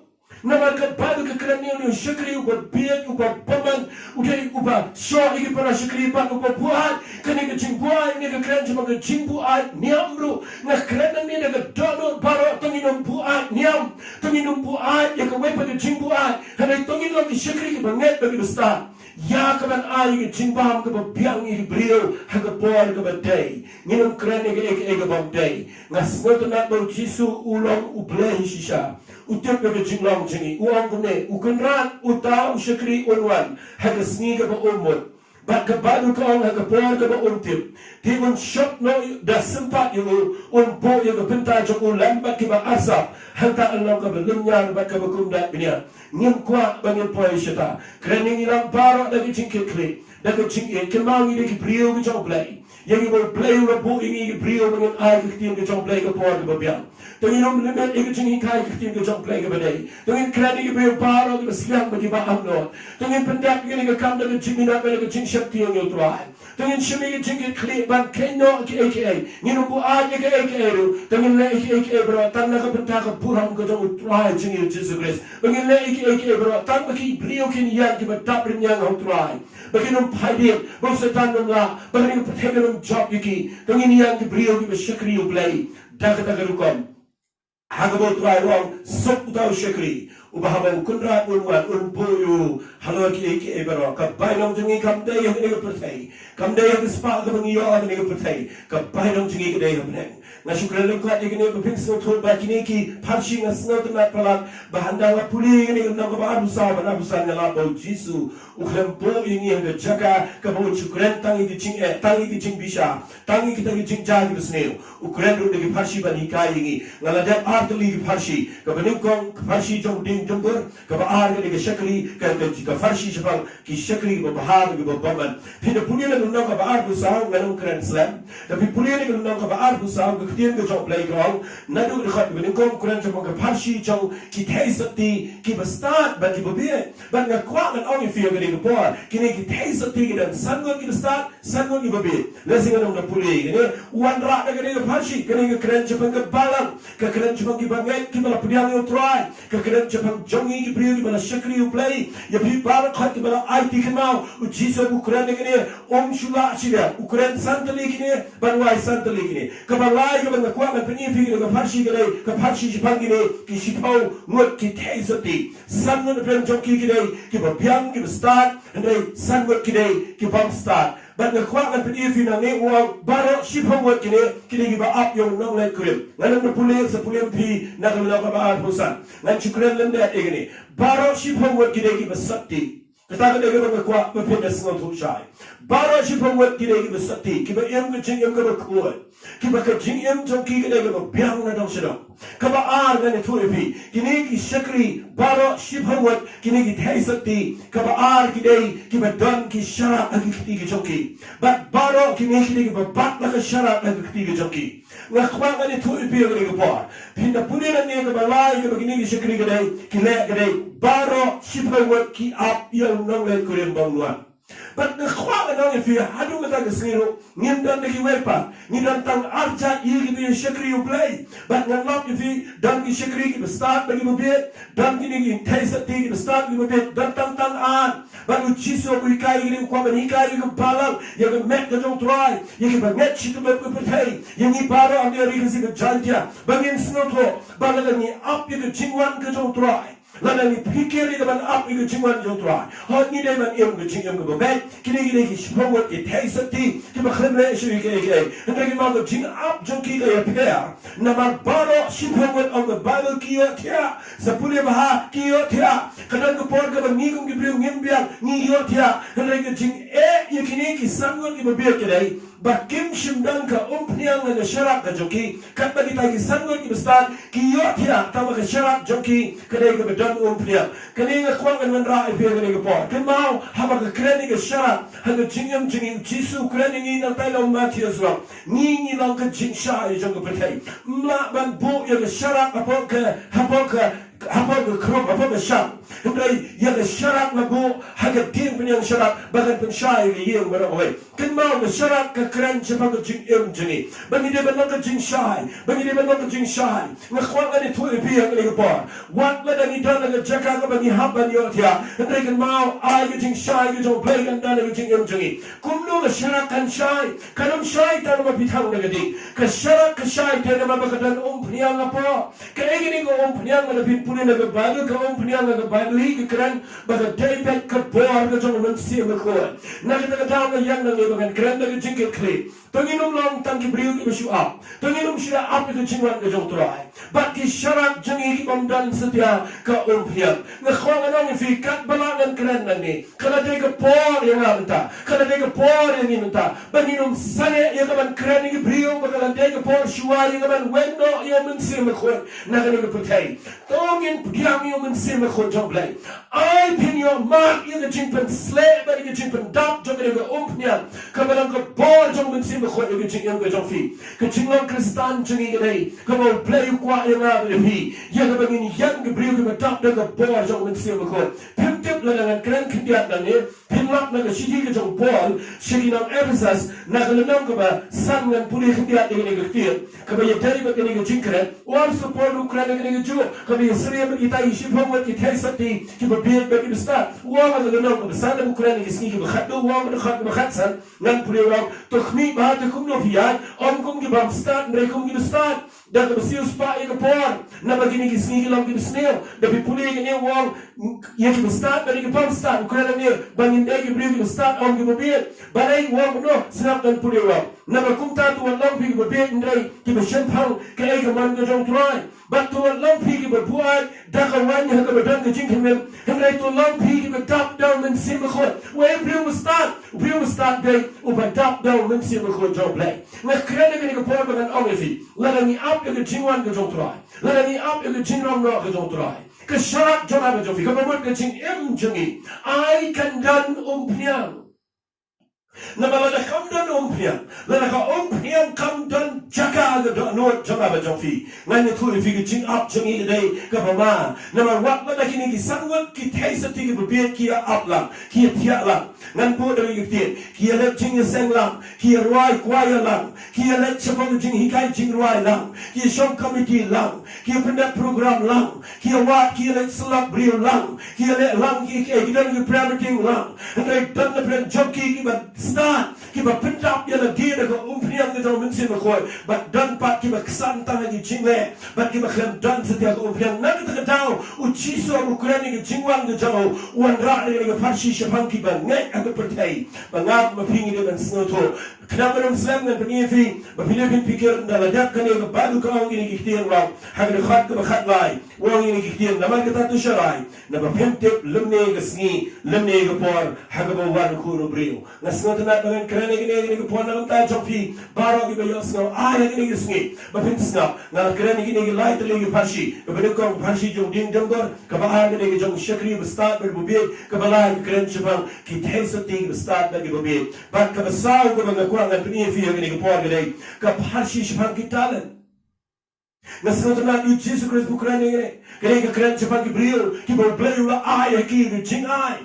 Namar ka Baibl ka kren ïa une u shakri uba bieit, uba bymman, u dei uba shoh ïa ki para shakri bad uba buaid. Kane ka jingbuaid ne ka kren shaphang ka jingbuaid niam ruh. Nga kren nangne da ka dohnud baroh, to ngin ym buaid niam, to ngin ym buaid ïa kawei pat ka jingbuaid. Hynrei to ngin long ki shakri kiba ngeit bad kiba stad ïa ka ban ai ïa ka jingbam kaba biang ïa ki briew ha ka por kaba dei. Ngin ym kren ïa kaei kaei ka bym dei. Nga sngewtynnat ba U Jisu u long U Blei shisha. U tip ïa ka jinglong jong ngi. U ong kumne, U Kynrad uta u shakri un wan ha ka sngi kaba um mut. Bad ka Baibl ka ong ha ka por kaba um tip, te un shop noh da sympat ïa u, un buh ïa ka bynta jong u lem bad kiba arsap. Hangta yn long kaba lynñiar bad kaba kumdait bniat. Ngim kwah ba ngin poi shata. Kren ïa ngi lang baroh da ka jingkitkhlieh, da ka jingïeit. Kynmaw, ngi dei ki briew ki jong U Blei. Ïa ngi ba U Blei u la buh ïa ngi ki briew ba ngin ai ka ktien ka jong U Blei ka por kaba biang. To ngin ym limit ïa ka jinghikai ka ktien ka jong U Blei kaba dei. To ngin kren ïa ki briew baroh kiba sliang bad kiba angnud. To ngin pyndep ïa kane ka kam da ka jingminot bad da ka jingsheptieng ïa U Trai. To ngin shim ïa ka jingkitkhlieh ban kheiñ noh kiei kiei. Ngin ym buaid ïa kiei kiei ruh. To ngin leh ïa kiei kiei baroh tang na ka bynta ka burom ka jong U Trai jong ngi U Jisu Khrist. Ba ngin leh ïa kiei kiei baroh tang ba ki briew kin ïaid kiba dap rynïeng ha U Trai. Ba kin ym phai dien, ba u Soitan um lah, ba ka pyrthei kan ym jop ïa ki. To ngin ïaid ki briew kiba shakri U Blei da kata ka rukom. Ha kaba U Trai u ong, suk uta u shakri uba haba U Kynrad un wan, un buh ïa u halor kiei kiei baroh. Ka bainong jong ngi kam dei ha kane ka pyrthei, kam dei ha ka spah kaba ngi ïoh ha kane ka pyrthei. Ka bainong jong ngi ka dei ha bneng. Nga shu kren lyngkot ïa kane ba phin sngewthuh ba kine ki pharshi, nga sngewtynnat palat ba haba nga pule ïa kane ka lynnong kaba arphew saw bad arphew san, nga lap ba U Jisu u khlem buh ïa ngi ha ka jaka kaba un shu kren tang ïa ka jingeh, tang ïa ka jingbishar, tang ïa kita ki jingjia kiba sniew. U kren ruh da ki pharshi ban hikai ïa ngi. Nga la dep ar tylli ki pharshi. Kaba nyngkong ka pharshi jong u dieng jong u bor, kaba ar ka dei ka shakri, ka, ka, ka pharshi shaphang ki shakri kiba bha bad kiba bymman. Phin da pule na ka lynnong kaba arphew saw, ngan ym kren slem. Da phi pule na ka lynnong kaba arphew saw, ka ktien ka jong U Blei ka ong, naduh ka dkhot kaba nyngkong u kren shaphang ka pharshi jong ki theisotti kiba stad bad kiba bieit. Bad nga kwah ngan ong ïa phi ha kane ka por, kine ki theisotti ki don san ngut kiba stad, san ngut kiba bieit. Lehse ngan ym da pule ïa kane, u wanrah da kane ka pharshi, kane ka kren shaphang ka balang, ka kren shaphang kiba ngeit kiba la pdiang ïa U Trai. Ka kren shaphang jong ngi ki briew kiba la shakri U Blei. Ïa phi baroh kiba la aiti kynmaw, U Jisu u kren ïa kine, um shu lah shi dep, u kren san tylli kine, ban wai san tylli kine. Kaba lai kaba nga kwah ban pyni ïa phi kane ka pharshi ka dei ka pharshi shaphang kine ki shiphew ngut ki theisotti. San ngut na pdeng jong ki ki dei kiba biang kiba stad, hynrei san ngut ki dei ki bym stad. Bad nga kwah ngan pyni ïa phi nangne, u ong baroh shiphew ngut kine ki dei kiba ap ïa u nongleit kurim. Ngan ym da pule, sa pule phi na ka lynnong kaba arphew san. Ngan shu kren lyndet ïa kine. Baroh shiphew ngut ki dei kiba sotti. Kata ka dei kaba nga kwah ba phin da sngewthuh shai. Baroh shiphew ngut ki dei kiba sotti, kiba im ka jingim kaba khuid, kiba ka jingim jong ki ka dei kaba biang na dong sha dong. Kaba ar, ngan ïathuh ïa phi, kine ki shakri baroh shiphew ngut, kine ki theisotti, kaba ar ki dei kiba don ki sharak ha ki kti ki jong ki. Bad baroh kine ki dei kiba bat la ka sharak ha ki kti ki jong ki. Nga kwah ngan ïathuh ïa phi ha kane ka por. Phin da pule nangne, kaba lai kaba kine ki shakri ka dei, ki leh ka dei, baroh shiphew ngut ki ap ïa u nongleit kurim ba un wan. Bad nga kwah ngan ong ïa phi, haduh mynta ka sngi ruh ngim don da kiwei pat. Ngi don tang arjait ïa kiba ïa shakri U Blei. Bad ngan lap ïa phi, don ki shakri kiba stad bad kiba bieit. Don kine ki theisotti kiba stad kiba bieit. Don tang tang ar. Bad U Jisu u hikai ïa kine, u kwah ban hikai ïa ka balang, ïa ka met ka jong U Trai, ïa kiba ngeit shitom bad ka pyrthei, ïa ngi baroh ha ka ri Khasi ka Jaintia, ba ngin sngewthuh ba lada ngi ap ïa ka jingwan ka jong U Trai, lada ngi phikir ïa ka ban ap ïa ka jingwan jong U Trai, hooid ngi dei ban im ka jingim kaba beit. Kine ki dei ki shiphew ngut ki theisotti kiba khlem leh shuh ïa kiei kiei. Hynrei kynmaw, ka jingap jong ki ka ïapher. Namar baroh shiphew ngut, ong ka Baibl, ki ïohthiah. Sa pule bha, ki ïohthiah. Ka don ka por kaba ngi kum ki briew ngim biang, ngi ïohthiah. Hynrei ka jingeh ïa kine ki san ngut kiba bieit ka dei ba kim shym don ka umphniang ha ka sharak ka jong ki. Katba kita ki san ngut kiba stad ki ïohthiah, tangba ka sharak jong ki ka dei kaba umphniang. Kane nga kwah ngan wanrah ïa phi ha kane ka por. Kynmaw, haba ka kren ïa ka sharak ha ka jingim jong ngi, u Jisu u kren ïa ngi, nangta u ong, Mathaios ruh, ngi ngi long ka jingshai jong ka pyrthei. Ym lah ban buh ïa ka sharak hapoh ka, hapoh ka, hapoh ka khrum, hapoh ka shang. Hynrei ïa ka sharak la buh ha ka diengphniang sharak ba kan pynshai ïa ka ïing baroh kawei. Kynmaw, ka sharak ka kren shaphang ka jingim jong ngi, ba ngi dei ban long ka jingshai, ba ngi dei ban long ka jingshai. Nga kwah ngan ïathuh ïa phi ha kane ka por. Wat lada ngi don ha ka jaka kaba ngi hap ban ïohthiah, hynrei kynmaw, ai ka jingshai ka jong U Blei kan don ha ka jingim jong ngi. Kumno ka sharak kan shai? Kan ym shai tang namar phi thang da ka ding. Ka sharak ka shai te namar ba ka don umphniang hapoh. Kaei kane ka umphniang? Lada phin pule na ka Baibl, ka umphniang ha ka Baibl hi ka kren ba ka dei beit ka bor ka jong U Mynsiem Bakhuid. Na kata ka daw nga ïeng nangne ba ngan kren da ka jingkitkhlieh. To ngin ym long tang ki briew kiba shu ap. To ngin ym shu ap ïa ka jingwan ka jong U Trai. Bad ki sharak jong ngi ki bym don satia ka umphniang. Nga kwah ngan ong ïa phi, katba lah ngan kren nangne, ka la dei ka por ïa nga mynta, ka la dei ka por ïa ngi mynta, ba ngin ym sangeh ïa ka ban kren ïa ki briew ba ka la dei ka por shuwa ïa ka ban weng noh ïa U Mynsiem Bakhuid na kane ka pyrthei. To ngin pdiang ïa U Mynsiem Bakhuid jong U Blei. Ai phin ïoh mark ïa ka jingpynsleh bad ïa ka jingpyndap jong kane ka umphniang kaba long ka bor jong U Mynsiem Bakhuid ïa ka jingim ka jong phi. Ka jinglong Khristan jong ngi ka dei kaba U Blei u kwah ïa nga bad ïa phi, ïa kaba ngin ïeng ki briew kiba dap da ka bor jong U Mynsiem Bakhuid. Phim tip, lada ngan kren khyndiat nangne, phin lap na ka shithi ka jong u Paul sha ki nong Ephesus, na ka lynnong kaba san, ngan pule khyndiat ïa kane ka ktien kaba ïadei bad kane ka jingkren. U ong, u Paul u kren ïa kane kajuh, kaba ïasyriem bad kita ki shiphew ngut ki theisotti kiba bieit bad kiba stad. U ong ha ka lynnong kaba san, u kren ïa ki sngi kiba khatduh, u ong ha ka dkhot kaba khatsan, ngan pule, u ong, to khmih bha, te kumno phi ïaid, ym kum ki bymstad, hynrei kum kiba stad, da kaba siew spah ïa ka por, naba kine ki sngi ki long kiba sniew. Da phi pule ïa kane, u ong, ïa kiba stad bad ïa ki bymstad, u kren hangne ba ngin dei ki briew kiba stad, ym kiba bieit. Balei u ong kumno? Sngap, ngan pule, u ong, naba kumta to wat long phi kiba bieit, hynrei kiba shemphang kaei ka mon ka jong U Trai. Bad to wat long phi kiba buaid da ka waiñ ha kaba don ka jingkyrmen, hynrei to long phi kiba dap da U Mynsiem Bakhuid. Uei u briew uba stad? U briew uba stad dei uba dap da U Mynsiem Bakhuid jong U Blei. Nga kren ha kane ka por ba ngan ong ïa phi, lada ngi ap ïa ka jingwan ka jong U Trai, lada ngi ap ïa ka jingrong noh ka jong U Trai, ka sharak jong nga bad jong phi, kaba mut ka jingim jong ngi, ai kan don umphniang. Namar lada kam don umphniang, lada ka umphniang kam don jaka ha ka dohnud jong nga bad jong phi, ngan ïathuh ïa phi, ka jingap jong ngi ka dei kaba ma. Namar wat lada kine ki san ngut ki theisotti kiba bieit ki ïa ap lang, ki ïa thiah lang, ngan buh da kane ka ktien, ki ïa leit jingïaseng lang, ki ïa rwai kwaya lang, ki ïa leit shaphang jinghikai jingrwai lang, ki ïa shong komiti lang, ki ïa pyndep program lang, ki ïa wad, ki ïa leit syllok briew lang, ki ïa leit lang, ki, ki, ki don ki prayer meeting lang. Hynrei don na pdeng jong ki kiba stad, kiba pyndap ïa lade da ka umphniang ka jong U Mynsiem Bakhuid. Bad don pat kiba ksan tang ha ki jingleh, bad kiba khlem don satia ka umphniang. Na kata ka daw u Jisu haba u kren ïa ka jingwan ka jong u, u wanrah ïa ka pharshi shaphang kiba ngeit ha ka pyrthei, ba nga bad ma phi ngi dei ban sngewthuh. Khnang ban ym slem, ngan pyni ïa phi ba phi dei ban pyrkhat, ynda la dep kane ka Baibl ka ong kine ki ktien, u ong ha ka dkhot kaba khatlai, u ong kine ki ktien, namar kata to sharai, naba phim tip lymne ka sngi lymne ka por ha kaba wan U Khun u briew. Nga sngewtynnat ba ngan kren ïa kine ha kane ka por na ka bynta jong phi baroh kiba ïohsngew. Ai ha kine ki sngi ba phin sngap, nga la kren ïa kine ki lai tylli ki pharshi. Kaba nyngkong ka pharshi jong u dieng dungor, kaba ar ka dei ka jong u shakri uba stad bad uba bieit, kaba lai ka kren shaphang ki theisotti kiba stad bad kiba bieit. Bad kaba saw kaba nga kwah ngan pyni ïa phi ha kane ka por ka dei ka pharshi shaphang ki talent. Nga sngewtynnat u Jisu Khrist ba u kren ïa kane. Kane ka kren shaphang ki briew kiba U Blei u la ai ha ki ka jingai.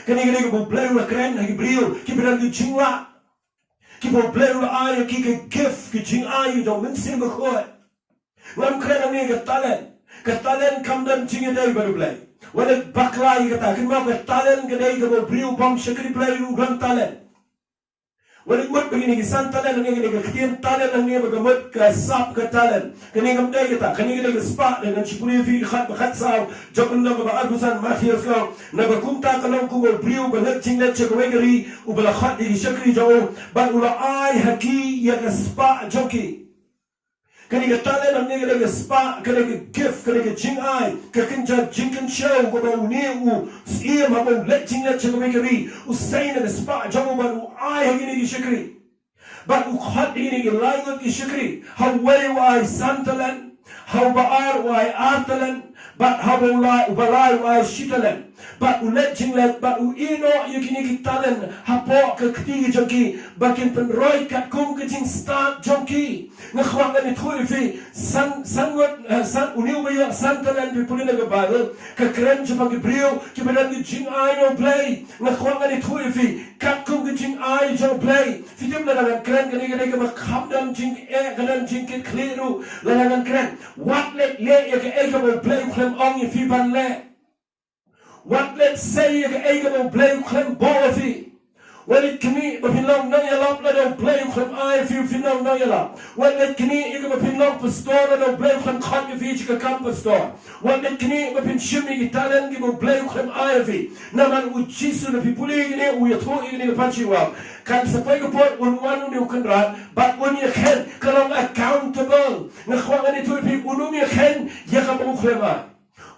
Kane ka dei kaba U Blei u la kren ha ki briew kiba don ka jinglah, kiba U Blei u la ai ha ki ka gift, ka jingai ka jong U Mynsiem Bakhuid. Ngam kren hangne ka talent. Ka talent kam don jingïadei bad U Blei. Wat leh bakla ïa kata, kynmaw, ka talent ka dei kaba u briew bym shakri Blei ruh u don talent. Wat leh mut ba kine ki san talent hangne, kane ka ktien talent hangne ba ka mut ka sap ka talent. Kane kam dei kata, kane ka dei ka spah, da ngan shu pule ïa phi ka dkhot ba khatsaw jong ka lynnong kaba arphew san Mathaios, ka ong, naba kumta ka long kum u briew uba leit jingleit sha kawei ka ri, uba la khot ïa ki shakri jong u, bad u la ai ha ki ïa ka spah jong ki. Kane ka talent hangne ka dei ka spah, ka dei ka gift, ka dei ka jingai, ka kynja jingkynshew kaba une u syiem haba u leit jingleit sha kawei ka ri, u sei na ka spah jong u bad u ai ha kine ki shakri. Bad u khot ïa kine ki lai ngut ki shakri. Ha uwei u ai san talent, ha uba ar u ai ar talent, Bad haba u lai, uba lai u ai shi talent, bad u leit jingleit, bad u ïehnoh ïa kine ki talent hapoh ka kti jong ki, ba kin pynroi katkum ka jingstad jong ki. Nga kwah ngan ïathuh ïa phi, san, san ngut, eh, san, une uba ïoh san talent, phi pule na ka Baibl, ka kren shaphang ki briew kiba don ki jingai na U Blei. Nga kwah ngan ïathuh ïa phi, katkum ka jingai jong U Blei. Phi tip, lada ngan kren kane ka dei kaba kham don jingeh, ka don jingkitkhlieh ruh, lada ngan kren, wat leit leh ïa kaei kaba U Blei u khlem ong ïa phi ban leh. Wat leit sei ïa kaei kaba U Blei u khlem buh ïa phi. Wat leit knieh ba phin long nongïalap lada U Blei u khlem ai ïa phi, phin long nongïalap. Wat leit knieh ïa kaba phin long pastor lada U Blei u khlem khot ïa phi sha ka kam pastor. Wat leit knieh ba phin shim ïa ki talent kiba U Blei u khlem ai ïa phi. Namar U Jisu, lada phi pule ïa kane, u ïathuh ïa kane ka parshi, u ong, kan sa poi ka por un wan une u Kynrad bad un ïakhein, ka long accountable. Nga kwah ngan ïathuh ïa phi, un ym ïakhein ïa kaba u khlem ai.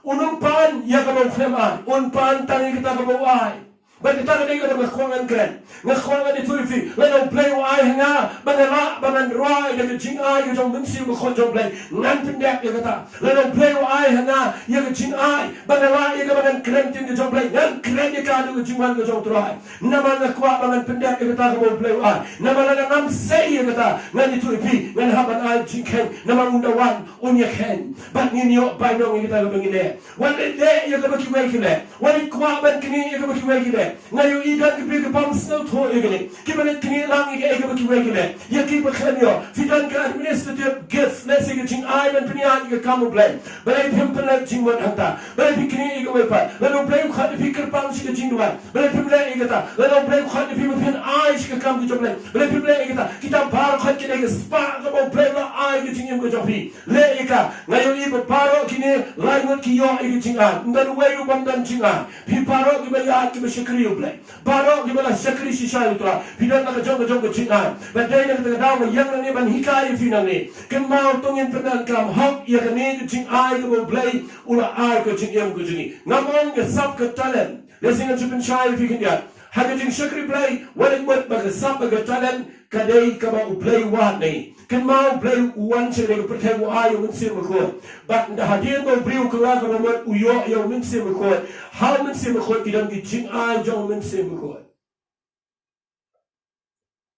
Un ym pan ïa kaba u khlem ai, un pan tang ïa kata kaba u ai. Bad kata ka dei kaba nga kwah ngan kren. Nga kwah ngan ïathuh ïa phi, lada U Blei u ai ha nga ba nga lah ba ngan rwai da ka jingai ka jong U Mynsiem Bakhuid jong U Blei, ngan pyndep ïa kata. Lada U Blei u ai ha nga ïa ka jingai ba nga lah ïa kaba ngan kren ktien ka jong U Blei, ngan kren ïa ka da ka jingwan ka jong U Trai. Namar nga kwah ba ngan pyndep ïa kata kaba U Blei u ai. Namar lada ngam sei ïa kata, ngan ïathuh ïa phi, ngan hap ban ai jingkheiñ. Namar un da wan, un ïakhein. Bad ngin ïoh bainong ïa kata kaba ngi leh. Wat leit leh ïa kaba kiwei ki leh. Wat leit kwah ban knieh ïa kaba kiwei ki leh. Nga ïohi don ki briew kiba ym sngewthuh ïa kane, kiba leit knieh lang ïa kaei kaba kiwei ki leh. Ïa kiba khlem ïoh, phi don ka administrative gift, lehse ka jingai ban pynïaid ïa ka kam U Blei. Balei phim pynleit jingmut hangta? Balei phi knieh ïa kawei pat? Lada U Blei u khot ïa phi kyrpang sha ka jingduwai, balei phim leh ïa kata? Lada U Blei u khot ïa phi ba phin ai sha ka kam ka jong U Blei, balei phim leh ïa kata? Kita baroh khoit ki dei ka spah kaba U Blei u la ai ka jingim ka jong phi. Leh ïa ka. Nga ïohi ba baroh kine lai ngut ki ïoh ïa ka jingai. Ym don uwei ruh u bym don jingai. Phi baroh kiba ïaid kiba shakri U Blei, baroh kiba la shakri shisha ïa U Trai, phi don la ka jong ka jong ka jingai. Bad dei na kata ka daw nga ïeng nangne ban hikai ïa phi nangne. Kynmaw, to ngin pyndonkam hok ïa kane ka jingai kaba U Blei u la ai ka jingim ka jong ngi. Ngam ong ka sap ka talent. Lehse ngan shu pynshai ïa phi khyndiat. Ha ka jingshakri Blei, wat leit mut ba ka sap ba ka talent ka dei kaba U Blei u wad na ngi. Kynmaw, U Blei u wan sha kane ka pyrthei, u ai U Mynsiem Bakhuid. Bad ynda hadien ba u briew u kylla kaba mut, u ïoh ïa U Mynsiem Bakhuid. Ha U Mynsiem Bakhuid ki don ki jingai jong U Mynsiem Bakhuid.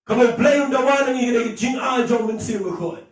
Kaba U Blei un da wan na ngi ka dei ka jingai jong U Mynsiem Bakhuid.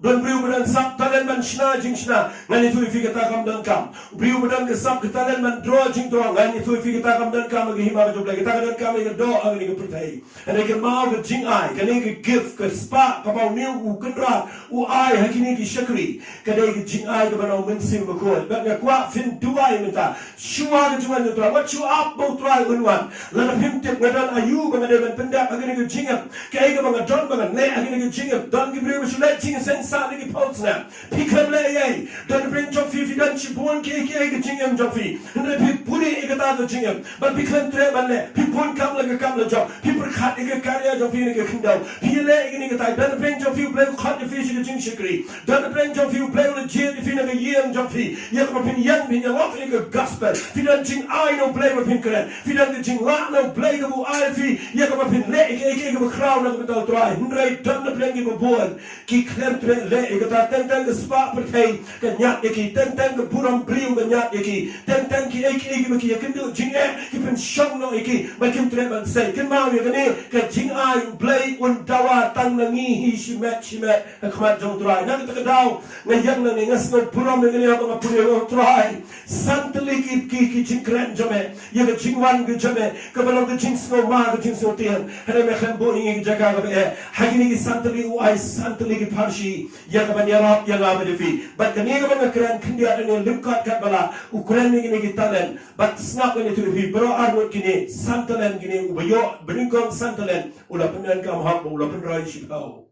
Don briew ba don sap talent ban shna jingshna, ngan ïathuh ïa phi, kata kam donkam. Briew ba don ka sap ka talent ban draw jingdraw, ngan ïathuh ïa phi, kata kam donkam ha ka hima ka jong U Blei, kata ka donkam ha ka doh ha kane ka pyrthei. Kane ka mut ka jingai, kane ka gift, ka spah kaba une u Kynrad u ai ha kine ki shakri, ka dei ka jingai kaba na U Mynsiem Bakhuid. Bad nga kwah phin duwai mynta, shuwa ka jingwan U Trai, wat shu ap ba U Trai un wan. Lada phim tip nga don aïu ba nga dei ban pyndep ha kane ka jingim, kaei kaba nga don ba ngan leh ha kane ka jingim. Don ki briew ba shu leh jingïaseng sah na ki phew snem. Phi khlem leh ei ei. Don napdeng jong phi, phi don shibun kiei kiei ka jingim jong phi. Hynrei phi pule ïa kata ka jingim, bad phi khlem treh ban leh. Phi bun kam la ka kam la jong. Phi pyrkhat ïa ka career jong phi na ka khyndew. Phi leh ïa kane katai. Don napdeng jong phi U Blei u khot ïa phi sha ka jingshakri. Don napdeng jong phi U Blei u la jied ïa phi na ka ïing jong phi, ïa kaba phin ïeng phin ïalap ïa ka gospel. Phi don jingai na U Blei ba phin kren. Phi don ka jinglah na U Blei kaba u ai ïa phi, ïa kaba phin leh ïa kaei kaei kaba khraw na ka bynta U Trai. Hynrei don napdeng kiba bun ki khlem treh leh ïa kata. Teng teng ka spah pyrthei ka ñiad ïa ki, teng teng ka burom briew ka ñiad ïa ki, teng teng kiei kiei kiba ki ïakynduh jingeh ki pynshong noh ïa ki, ba kim treh ban sei. Kynmaw ïa kane, ka jingai U Blei un dawa tang na ngi hi shimet shimet ha khmat jong U Trai. Na kata ka daw nga ïeng nangne, nga sngewburom ïa kane haba nga pule, ïa U Trai. San tylli ki, ki, ki jingkren jong me, ïa ka jingwan ka jong me, kaba long ka jingsngewma, ka jingsngewtieng. Hynrei me khlem buh ïa ngi ha ka jaka kaba eh. Ha kine ki san tylli u ai san tylli ki pharshi ïa kaban ïarap ïa nga bad ïa phi. Bad kane kaba nga kren khyndiat ïa kane lyngkot katba lah, u kren ïa kine ki talent. Bad sngap, ngan ïathuh ïa phi, baroh ar ngut kine, san talent kine, uba ïoh banyngkong san talent u la pyndonkam hok bad u la pynroi shiphew.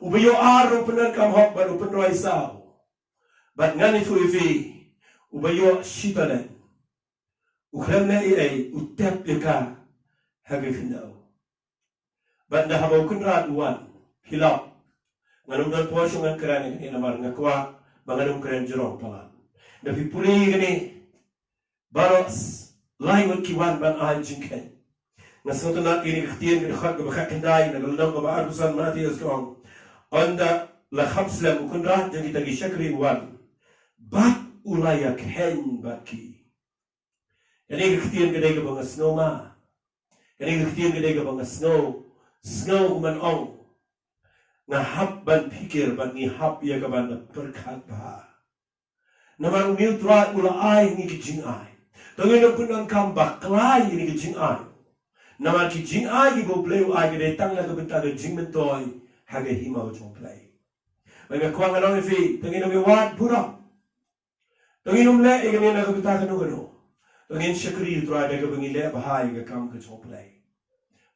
Uba ïoh ar u pyndonkam hok bad u pynroi saw. Bad ngan ïathuh ïa phi, uba ïoh shi talent u khlem leh ei ei, u tep ïa ka ha ka khyndew. Bad ynda haba u Kynrad u wan, phi lap. Ngan ym don por shuh ngan kren ïa kane namar nga kwah ba ngan ym kren jrong palat. Ynda phi pule ïa kane, baroh s-, lai ngut ki wan ban ai jingkheiñ. Nga sngewtynnat ïa kane ka ktien ka dkhot kaba khatkhyndai na ka lynnong kaba arphew san Mathaios ka ong, ynda la kham slem u Kynrad jong kita ki shakri u wan. Bad u la ïakheiñ bad ki. Kane ka ktien ka dei kaba nga sngew ma. Kane ka ktien ka dei kaba nga sngew. Sngew kumban ong. Nga hap ban phikir bad ngi hap ïa ka ban da pyrkhat bha. Namar une u Trai u la ai ngi ka jingai. To ngin ym pyndonkam bakla ïa kane ka jingai. Namar ki jingai kiba U Blei u ai ka dei tang na ka bynta ka jingmyntoi ha ka hima ka jong U Blei. Bad nga kwah ngan ong ïa phi, to ngin ym ïa wad burom. To ngin ym leh ïa kane na ka bynta kano kano. To ngin shakri U Trai da kaba ngi leh bha ïa ka kam ka jong U Blei.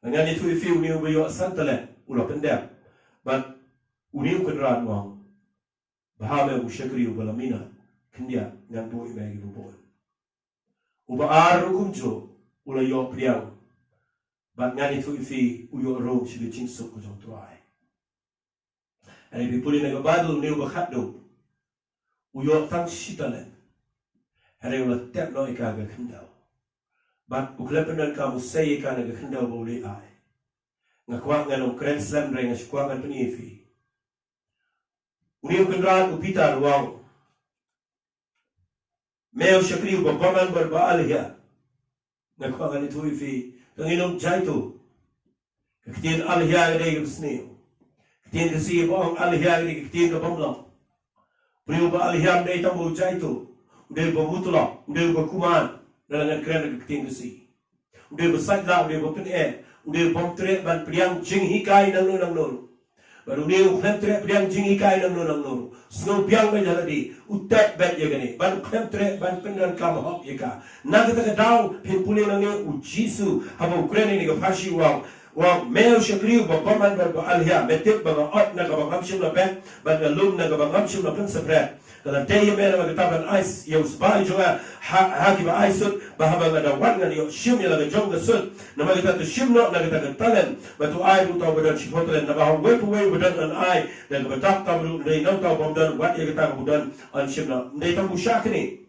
Bad ngan ïathuh ïa phi, une uba ïoh san talent u la pyndep. Bad une u kynrad u ong, bha me u shakri uba la minot, khyndiat ngan buh ïa me kiba bun. Uba ar ruh kumjuh u la ïoh pdiang. Bad ngan ïathuh ïa phi, u ïoh rung sha ka jingsuk ka jong U Trai. Hynrei phi pule na ka Baibl, une uba khatduh u ïoh tang shi talent. Hynrei u la tep noh ïa ka ha ka khyndew. Bad u khlem pyndonkam, u sei ïa ka na ka khyndew ba u la ai. Nga kwah ngan ym kren slem, hynrei nga shu kwah ngan pyni ïa phi. Une u kynrad u Peter u ong, me u shakri uba bymman bad ba alhia. Nga kwah ngan ïathuh ïa phi, to ngin ym jaituh. Ka ktien alhia ka dei kaba sniew. Ka ktien Khasi ba ong alhia ka dei ka ktien ka bym long. Briew ba alhia ym dei tang ba u jaituh. U dei uba mutlop, u dei uba kuman. Lada ngan kren ka ktien Khasi, u dei uba sait lah, u dei uba pyneh, u dei uba ym treh ban pdiang jinghikai nangno nangno. Bad une u khlem treh pdiang jinghikai nangno nangno. Sngewbiang beit ïa lade, u tep beit ïa kane. Bad u khlem treh ban pyndonkam hok ïa ka. Na kata ka daw, phin pule nangne, U Jisu haba u kren ïa kane ka pharshi u ong, u ong, me u shakri uba bymman bad ba alhia, me tip ba nga ot na kaba ngam shym la bet, bad nga lum na kaba ngam shym la pynsaphriang. Ka la dei ïa me namar kata ban ai ïa u sbai jong nga ha, ha kiba ai sut, ba haba nga da wan ngan ïoh shim ïa la ka jong ka sut. Namar kata to shim noh na kata ka talent, bad to ai ruh uta uba don shiphew talent, naba ha uwei pa uwei uba don yn ai da kaba dap, tang ruh ym dei na uta u bym don, wat ïa kata kaba u don yn shim noh. Ym dei tang u shah kane.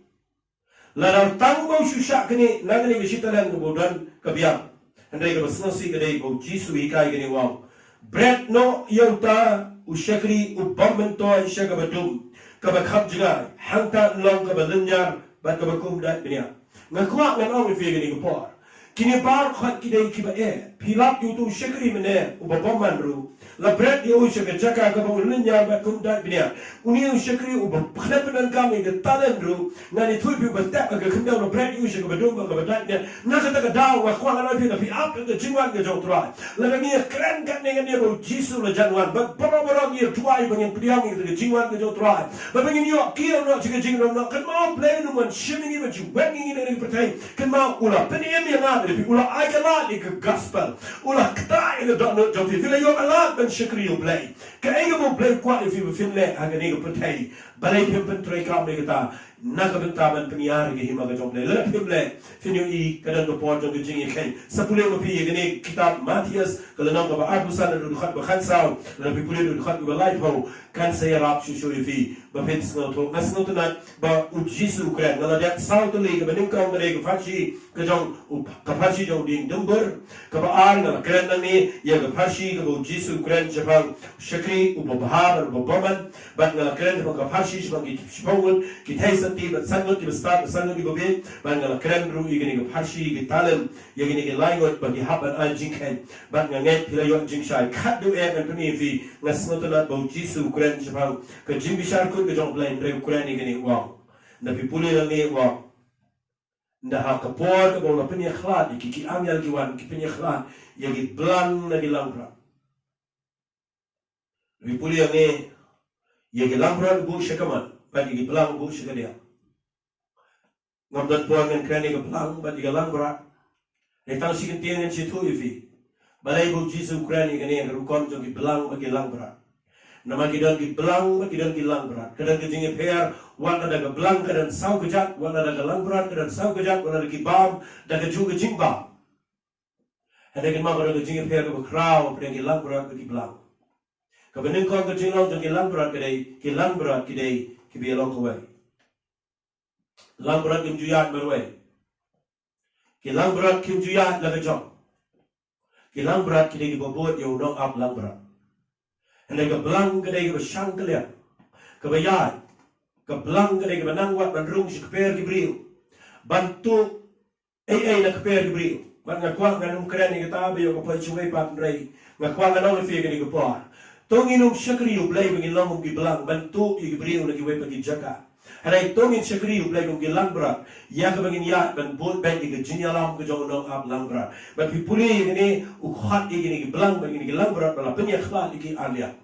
Lada tang ba u shu shah kane, na kane ka shi talent kaba u don ka biang. Hynrei kaba sngewsih ka dei ba U Jisu u hikai kane u ong, bret noh ïa uta u shakri u bym myntoi sha kaba dum, kaba kham jngai, hangta yn long kaba lynñiar bad kaba kum dait bniah. Nga kwah ngan ong ïa phi kane ka por, kine baroh khoit ki dei kiba eh. Phi lap ïa uta u shakri mynne uba bymman ruh, la bret ïa u sha ka jaka kaba u lynñiar bad kum dait bniah. Une u shakri uba khlem pyndonkam ïa ka talent ruh, ngan ïathuh ïa phi, uba tep ha ka khyndew, la bret ïa u sha kaba dum bad kaba dait bniah. Na kata ka daw nga kwah ngan ong ïa phi, lada phi ap ïa ka jingwan ka jong U Trai, lada ngi ïa kren katne katne ba U Jisu la jan wan, bad baroh baroh ngi ïa duwai ba ngin pdiang ïa ka jingwan ka jong U Trai, ba ngin ïoh kiew noh sha ka jingrem noh. Kynmaw, U Blei un ym shim ïa ngi ban shu weng ïa ngi na kane ka pyrthei. Kynmaw, u la pynim ïa nga, u la ai ka lad ïa ka gospel. U la ktah ïa ka dohnud jong phi. Phi la ïoh ka lad ban shakri U Blei. Kaei kaba U Blei u kwah ïa phi ba phin leh ha kane ka pyrthei? Balei phim pyntreikam ïa kata na ka bynta ban pynïar ïa ka hima ka jong U Blei? Lada phim leh, phin ïohi ka don ka por jong ka jingïakheiñ. Sa pule ma phi ïa kane ka kitab Mathaios, ka lynnong kaba arphew san, na ka dkhot ba khatsaw, lada phi pule na ka dkhot kaba laiphew, kan sa ïarap shuh shuh ïa phi ba phin sngewthuh. Nga sngewtynnat ba U Jisu u kren. Nga la dep saw tylli, kaba nyngkong ka dei ka pharshi ka jong u, ka pharshi jong u dieng dumbur. Kaba ar, nga la kren nangne ïa ka pharshi kaba U Jisu u kren shaphang u shakri uba bha bad uba bymman. Bad nga la kren shaphang ka pharshi shaphang ki shiphew ngut ki theisotti bad san ngut kiba stad bad san ngut kiba bieit. Bad nga la kren ruh ïa kane ka pharshi ki talent, ïa kine ki lai ngut ba ki hap ban ai jingkheiñ. Bad nga ngeit phi la ïoh jingshai. Khatduh eh ngan pyni ïa phi, nga sngewtynnat ba U Jisu u kren shaphang ka jingbishar kut ka jong U Blei, hynrei u kren ïa kane u ong, lada phi pule nangne u ong, ynda ha ka por kaba u la pynïakhlad ïa ki, ki angel ki wan ki pynïakhlad ïa ki blang na ki langbrot. Phi pule ïa ngi, ïa ki langbrot u buh sha ka mat bad ïa ki blang u buh sha ka diang. Ngam don por ngan kren ïa ka blang bad ïa ka langbrot. Hynrei tang shi kyntien ngan shu ïathuh ïa phi balei ba U Jisu u kren ïa kane ka rukom jong ki blang bad ki langbrot. Namar ki don ki blang bad ki don ki langbrot. Ka don ka jingïapher, wat lada ka blang ka don saw kjat, wat lada ka langbrot ka don saw kjat, wat lada ki bam da kajuh ka jingbam. Hynrei kynmaw, ka don ka jingïapher kaba khraw hapdeng ki langbrot bad ki blang. Kaba nyngkong ka jinglong jong ki langbrot ka dei, ki langbrot ki dei kiba ïalong kawei. Langbrot kim ju ïaid marwei. Ki langbrot kim ju ïaid la ka jong. Ki langbrot ki dei kiba bud ïa u nongap langbrot. Hynrei ka blang ka dei kaba shang kylliang, kaba ïaid. Ka blang ka dei kaba nang wat ban rung sha kper ki briew. Ban tuh ei ei na kper ki briew. Bad nga kwah ngan ym kren ïa kata ba ïoh ka poi shawei pat, hynrei nga kwah ngan ong ïa phi ha kane ka por, to ngin ym shakri ïa U Blei ba ngin long kum ki blang ban tuh ïa ki briew na kiwei pat ki jaka. Hynrei to ngin shakri ïa U Blei kum ki langbrot, ïa kaba ngin ïaid ban bud beit ïa ka jingïalam ka jong u nongap langbrot. Bad phi pule ïa kane, u khot ïa kine ki blang bad kine ki langbrot ba la pynïakhlad ïa ki arliang.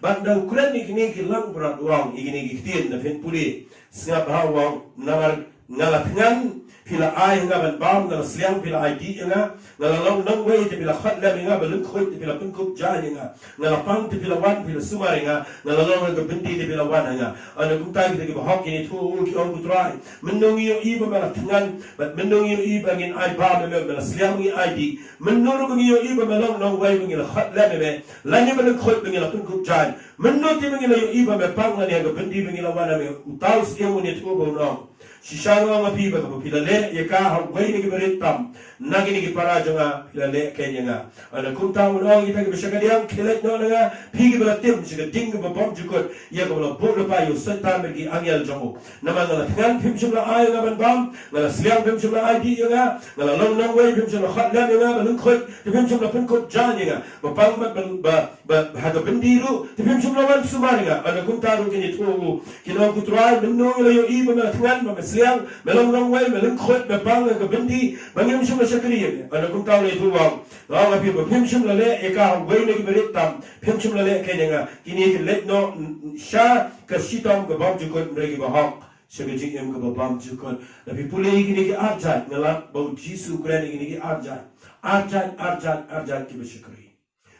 Bad ynda u kren ïa kine ki langbrot, u ong ïa kine ki ktien, lada phin pule, sngap bha, u ong: Namar nga la thngan, phi la ai ha nga ban bam; nga la sliang, phi la ai dih ïa nga; nga la long nongwei, te phi la khot lem ïa nga; ba lyngkhuid, te phi la pynkup jaiñ ïa nga; nga la pang, te phi la wan, phi la sumar ïa nga; nga la long ha ka byndi, te phi la wan ha nga. Ynda kumta kita kiba hok kin ïathuh, ki ong: Ko Trai, mynno ngi ïohi ba me la thngan, bad mynno ngi ïohi ba ngin ai bam ïa me, me la sliang, ngi ai dih? Mynno ruh ba ngi ïohi ba me long nongwei, ba ngi la khot lem ïa me, lane ba lyngkhuid, ba ngi la pynkup jaiñ? Mynno te ba ngi la ïohi ba me pang, lane ha ka byndi, ba ngi la wan ha me? Uta u syiem un ïathuh bad un ong: Shisha nga ong ha phi, ba kaba phi la leh ïa ka ha uwei na ki barit tam na kine ki para jong nga, phi la leh keiñ ïa nga. Ynda kumta un ong ïa kita kiba shakadiang: Khie leit noh na nga, phi kiba la tim sha ka ding kaba bymjukut, ïa kaba la buh lypa ïa u Soitan bad ki angel jong u. Namar nga la thngan, phim shym la ai ïa nga ban bam; nga la sliang, phim shym la ai dih ïa nga; nga la long nongwei, phim shym la khot lem ïa nga; ba lyngkhuid, te phim shym la pynkup jaiñ ïa nga; ba pang, ba, ba, ba, ba ha ka byndi ruh, te phim shym la wan sumar ïa nga. Ynda kumta ruh kin ïathuh, kin ong: Ko Trai, mynno ngi la ïohi ba me la thngan, ba me sliang, me long nongwei, me lyngkhuid, me pang ha ka byndi, ba ngim shym la shakri ïa me? Ynda kumta u la ïathuh, u ong: Nga ong ha phi, ba phim shym la leh ïa ka ha uwei na ki barit tam, phim shym la leh keiñ ïa nga. Kine kin leit noh sha ka shitom ka bymjukut, hynrei kiba hok sha ka jingim kaba bymjukut. Lada phi pule ïa kine ki arjait, nga lap ba U Jisu u kren ïa kine ki arjait. Arjait, arjait, arjait kiba shakri.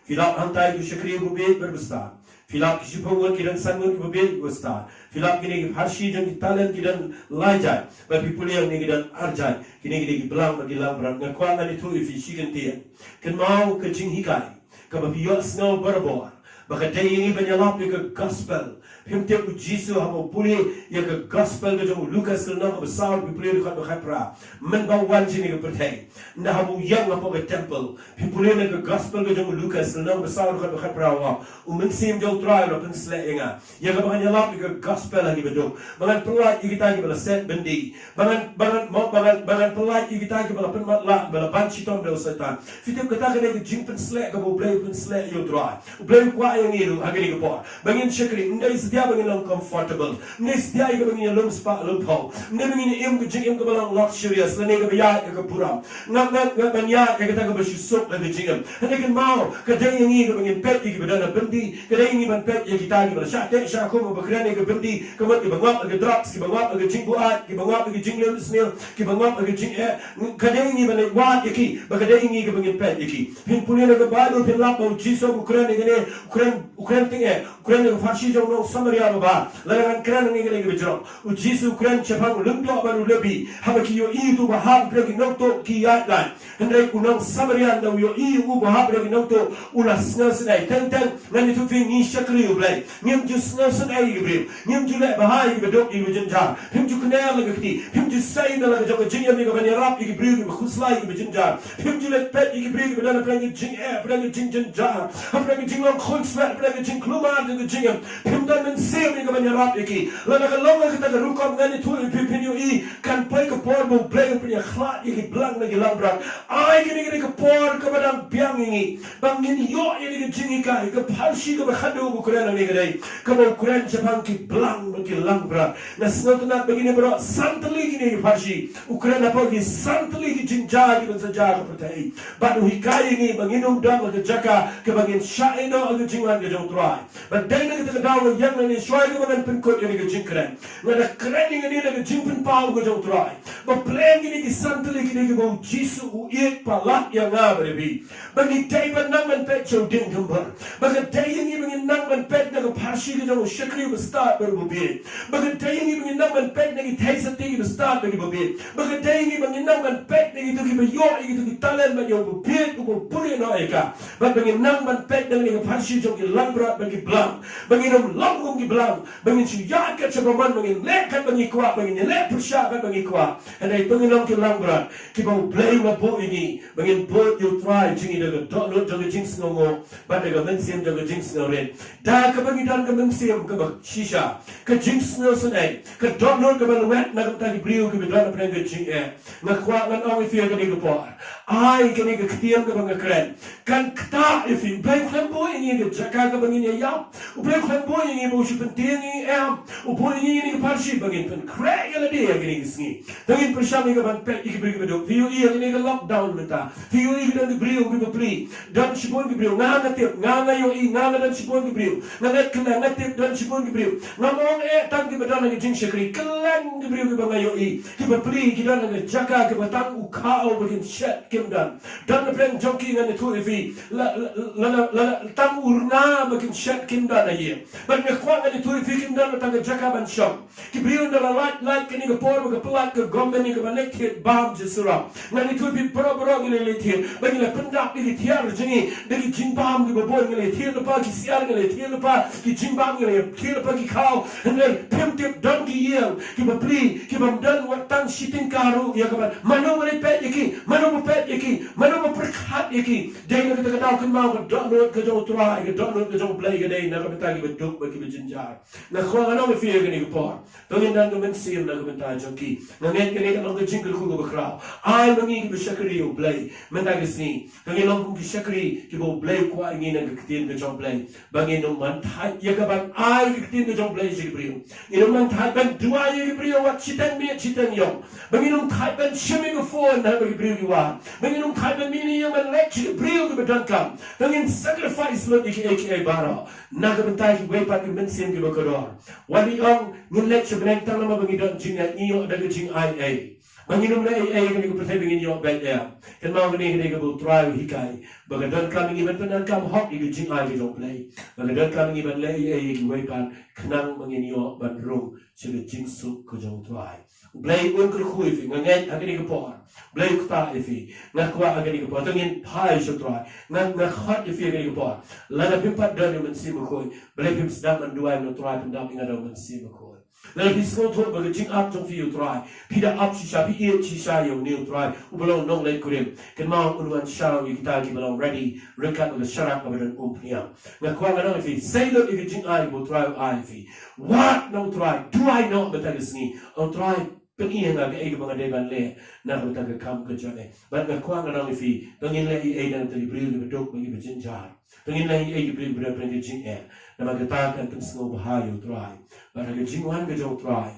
Phi lap hangtai ki shakri uba bieit bad uba stad. Phi lap ki shiphew ngut ki don san ngut kiba bieit bad uba stad. Phi lap kine ki pharshi jong ki talent ki don lai jait. Bad phi pule ïa kine ki don arjait. Kine ki dei ki blang bad ki langbrot. Nga kwah ngan ïathuh ïa phi shi kyntien. Kynmaw ka jinghikai kaba phi ïohsngew barabor, ba ka dei ïa ngi ban ïalap ïa ka gospel. Phim tip U Jisu haba u pule ïa ka gospel ka jong u Lukas ka lynnong kaba saw, phi pule dkhot ba khatphra, mynba u wan sha kane ka pyrthei, ynda haba u ïeng hapoh ka temple, phi pule na ka gospel ka jong u Lukas ka lynnong kaba saw dkhot ba khatphra, u ong: U Mynsiem jong U Trai u la pynsleh ïa nga ïa kaba ngan ïalap ïa ka gospel ha kiba duk, ba ngan pyllait ïa kita kiba la set byndi, ba ngan, ba ngan, mo, ba ngan, ba ngan pyllait ïa kita kiba la pynmatlah, ba la ban shitom da u Soitan. Phi tip, kata ka dei ka jingpynsleh kaba U Blei u pynsleh ïa U Trai. U Blei u kwah ïa ngi ruh ha kane ka por ba ngin shakri, ym dei satia ba ngin long comfortable, ym dei satia ïa kaba ngin ïalum spah lum phew, ym dei ba ngin ïa im ka jingim kaba long luxurious lane kaba ïaid ha ka burom. Nga, nga, nga ban ïaid ïa kata kaba shu suk ha ka jingim. Hynrei kynmaw, ka dei ïa ngi kaba ngin peit ïa kiba don ha byndi. Ka dei ïa ngi ban peit ïa kita kiba la shah teh shah khum, ba kren ïa ka byndi, ka mut kiba ngop ha ka drugs, kiba ngop ha ka jingbuaid, kiba ngop ha ka jingleh snier, kiba ngop ha ka jingeh. Ka dei ïa ngi ban leit wad ïa ki, ba ka dei ïa ngi kaba ngin peit ïa ki. Phin pule na ka Baibl, phin lap ba U Jisu u kren ïa kane, u kren, u kren tyngeh, u kren ïa ka pharshi jong u nong Samaria babha. Lada ngan kren hangne ka dei kaba jrong. U Jisu u kren shaphang u lyngdoh bad u Lebi. Haba ki ïohi uta u bahap, hapdeng ki nongtuh ki ïaid lait. Hynrei u nong Samaria ynda u ïohi u bahap hapdeng ki nongtuh, u la sngewsynei. Teng teng, ngan ïathuh phi, ngi shakri U Blei, ngim ju sngewsynei ïa ki briew, ngim ju leh bha ïa kiba duk, ïa kiba jynjar. Phim ju kner la ka kti, phim ju sei na la ka jong ka jingim ïa ka ban ïarap ïa ki briew kiba khuslai, ïa kiba jynjar. Phim ju leit peit ïa ki briew kiba don hapdeng ka jingeh, hapdeng ka jingjynjar, hapdeng ka jinglong khunswet, hapdeng ka jingkulmar jong ka jingim. Phim don mynsiem ïa ka ban ïarap ïa ki. Lada ka long ha kata ka rukom, ngan ïathuh ïa phi, phin ïohi kan poi ka por ba U Blei un pynïakhlad ïa ki blang na ki langbrot. Ai, kane ka dei ka por kaba dang biang ïa ngi ba ngin ïoh ïa kane ka jinghikai, ka pharshi kaba khadduh ba u kren hangne ka dei kaba u kren shaphang ki blang bad ki langbrot. Nga sngewtynnat ba kine baroh san tylli kine ki pharshi u kren hapoh ki san tylli ki jingjia kiban sa jia ha ka pyrthei. Bad u hikai ïa ngi ba ngin ym don ha ka jaka kaba ngin shah ïehnoh ha ka jingwan ka jong U Trai. Bad dei na kata ka daw nga ïeng nangne shuwa ïa kaba ngan pynkut ïa kane ka jingkren, nga da kren ïa kane na ka jingpynpaw ka jong U Trai. Ba pleng kine ki san tylli kine kiba U Jisu u ïeit palat ïa nga bad ïa phi. Ba ngi dei ban nang ban peit sha u dieng jong u. Ba ka dei ïa ngi ba ngin nang ban peit na ka pharshi ka jong u shakri uba stad bad uba bieit. Ba ka dei ïa ngi ba ngin nang ban peit na ki theisotti kiba stad bad kiba bieit. Ba ka dei ïa ngi ba ngin nang ban peit na kito kiba ïoh ïa kito ki talent bad ïa uba bieit uba pule noh ïa ka. Bad ba ngin nang ban peit na kane ka pharshi jong ki langbrot bad ki blang, ba ngin ym long kum ki blang, ba ngin shu ïaid kat shaba mon, ba ngin leh kat ba ngi kwah, ba ngin leh pyrshah kat ba ngi kwah. Hynrei to ngin long ki langbrot kiba U Blei u la buh ïa ngi, ba ngin bud ïa U Trai jong ngi da ka dohnud jong ka jingsngewnguh bad da ka mynsiem jong ka jingsngewrit. Da kaba ngi don ka mynsiem kaba shisha, ka jingsngewsynei, ka dohnud kaba lwet na ka bynta ki briew kiba don hapdeng ka jingeh. Nga kwah ngan ong ïa phi ha kane ka por, ai kane ka ktien kaba nga kren kan ktah ïa phi. U Blei u khlem buh ïa ngi ka jaka kaba ngin ïa ïap. U Blei u khlem buh ïa ngi ba u shu pyntieng ïa ngi, em. U buh ïa ngi ïa kane ka pharshi ba ngin pynkhreh ïa lade ha kane ka sngi. To ngin pyrshang ïa ka ban peit ïa ki briew kiba duk. Phi ïohi ha kane ka lockdown mynta, phi ïohi ka don ki briew kiba plie. Don shibun ki briew, nga nga tip, nga nga ïohi, nga nga don shibun ki briew. Nga nga kynnoh, nga tip don shibun ki briew. Ngam ong eh tang kiba don ha ka jingshakri, kylleng ki briew kiba nga ïohi kiba plie, ki don ha ka jaka kiba tang u khaw ba kin shet kim don. Don hapdeng jong ki, ngan ïathuh ïa phi, la la la la, la, la tang u rnga ba kin shet kim don ha ïing. Bad nga kwah ngan ïathuh ïa phi, kim don tang ka jaka ban shong. Ki briew ynda la lait lait kane ka por ba ka pyllait ka government ïa ka ban leit thied bam sha surok. Ngan ïathuh ïa phi, baroh baroh ngi la leit thied, ba ngi la pyndap ïa ki tiar jong ngi da ki jingbam kiba bun, ngi la thied lypa ki siar, ngi la thied lypa ki jingbam, ngi la thied lypa ki khaw. Hynrei phim tip, don ki ïing kiba plie, kiba ym don wat tang shi tyngka ruh ïa ka ban, mano ba leit peit ïa ki, mano ba peit ïa ki, mano ba pyrkhat ïa ki. Dei na kata ka daw kynmaw ka dohnud ka jong U Trai, ka dohnud ka jong U Blei ka dei na ka bynta kiba duk bad kiba jynjar. Nga kwah ngan ong ïa phi ha kane ka por, to ngin don ka mynsiem na ka bynta jong ki. Nga ngeit kane ka long ka jingkyrkhu kaba khraw. Ai ma ngi kiba shakri ïa U Blei mynta ka sngi, to ngin long kum ki shakri kiba U Blei u kwah ïa ngi na ka ktien ka jong U Blei, ba ngin ym man thait ïa ka ban ai ka ktien ka jong U Blei sha ki briew. Ngin ym man thait ban duwai ïa ki briew wat shiteng miet shiteng ïong. Ba ngin ym thait ban shim ïa ka phone haba ki briew ki wad. Ba ngin ym thait ban mih na ïing ban leit sha ki briew kiba donkam. To ngin sacrifice lut ïa kiei kiei baroh na ka bynta kiwei pat ki mynsiem kiba kordor. Wat ïa ong ngin leit sha bneng tang namar ba ngi don jingngeit, ngi ïoh da ka jingai ei. Ba ngin ym leh ei ei ha kane ka pyrthei ba ngin ïoh beit em. Kynmaw kane ka dei kaba U Trai u hikai, ba ka donkam ïa ngi ban pyndonkam hok ïa ka jingai ka jong U Blei. Ba ka donkam ïa ngi ban leh ei ei ïa kiwei pat khnang ba ngin ïoh ban rung sha ka jingsuk ka jong U Trai. U Blei un kyrkhu ïa phi, nga ngeit ha kane ka por U Blei u ktah ïa phi. Nga kwah ha kane ka por to ngin phai sha U Trai. Nga, nga khot ïa phi ha kane ka por, lada phim pat don ïa U Mynsiem Bakhuid, balei phim sdang ban duwai ban, U Trai pyndap ïa nga da U Mynsiem Bakhuid? Lada phi sngewthuh ba ka jingap jong phi ïa U Trai, phi da ap shisha, phi ïeit shisha ïa une U Trai uba long u nongleit kurim, kynmaw un wan shaw ïa kita kiba long ready ryngkat bad ka sharak kaba don umphniang. Nga kwah ngan ong ïa phi, sei lut ïa ka jingai ba U Trai u ai ïa phi. Wad na U Trai, duwai noh mynta ka sngi, U Trai, pyni ïa nga kaei kaba nga dei ban leh na ka bynta ka kam ka jong me. Bad nga kwah ngan ong ïa phi, to ngin leh ei ei na ka bynta ki briew kiba duk bad kiba jynjar. To ngin leh ei ei ïa ki briew kiba don hapdeng ka jingeh. Namar kata kan pynsngewbha ïa U Trai. Bad ha ka jingwan ka jong U Trai,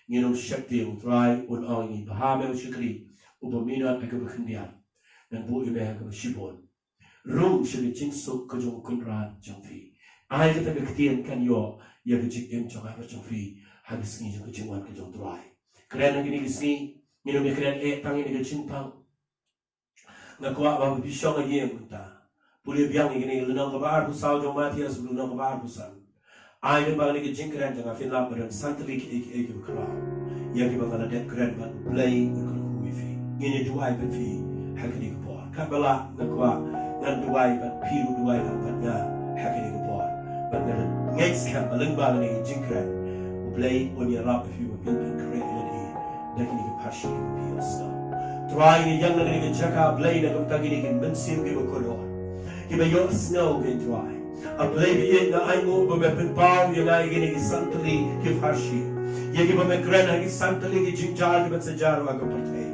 ngin ym sheptieng, U Trai un ong ïa ngi, bha me u shakri uba minot ha kaba khyndiat, ngan buh ïa me ha kaba shibun. Rung sha ka jingsuk ka jong U Kynrad jong phi. Ai kata ka ktien kan ïoh ïa ka jingim jong nga bad jong phi ha ka sngi jong ka jingwan ka jong U Trai. Kren ha kine ki sngi, ngin ym ïakren eh tang ïa ka jingpang. Nga kwah ba phi shong ha ïing mynta, pule biang ïa kane ka lynnong kaba arphew saw jong u Mathaios, lynnong kaba arphew san. Ai mynba kane ka jingkren jong nga phin lap ba don san tylli kiei kiei kiba khraw ïa kiba nga la dep kren bad U Blei un kyrkhu ïa phi. Ngin ïa duwai bad phi ha kane ka por. Katba lah nga kwah ngan duwai bad phi ruh, duwai lang bad nga ha kane ka por. Bad nga ngeit skhem ba lyngba kane ka jingkren U Blei un ïarap ïa phi ba phin pynkhreh ïa lade da kine ki pharshi kiba phi ïohsngew. Trai, ngi ïeng na kane ka jaka Blei na ka bynta kine ki mynsiem kiba kordor, kiba ïohsngew, ko Trai. A Blei ba ïeit, nga ainguh ba me pynpaw ïa nga ïa kine ki san tylli ki pharshi, ïa kiba me kren ha ki san tylli ki jingjia kiba sa jia ha ka pyrthei.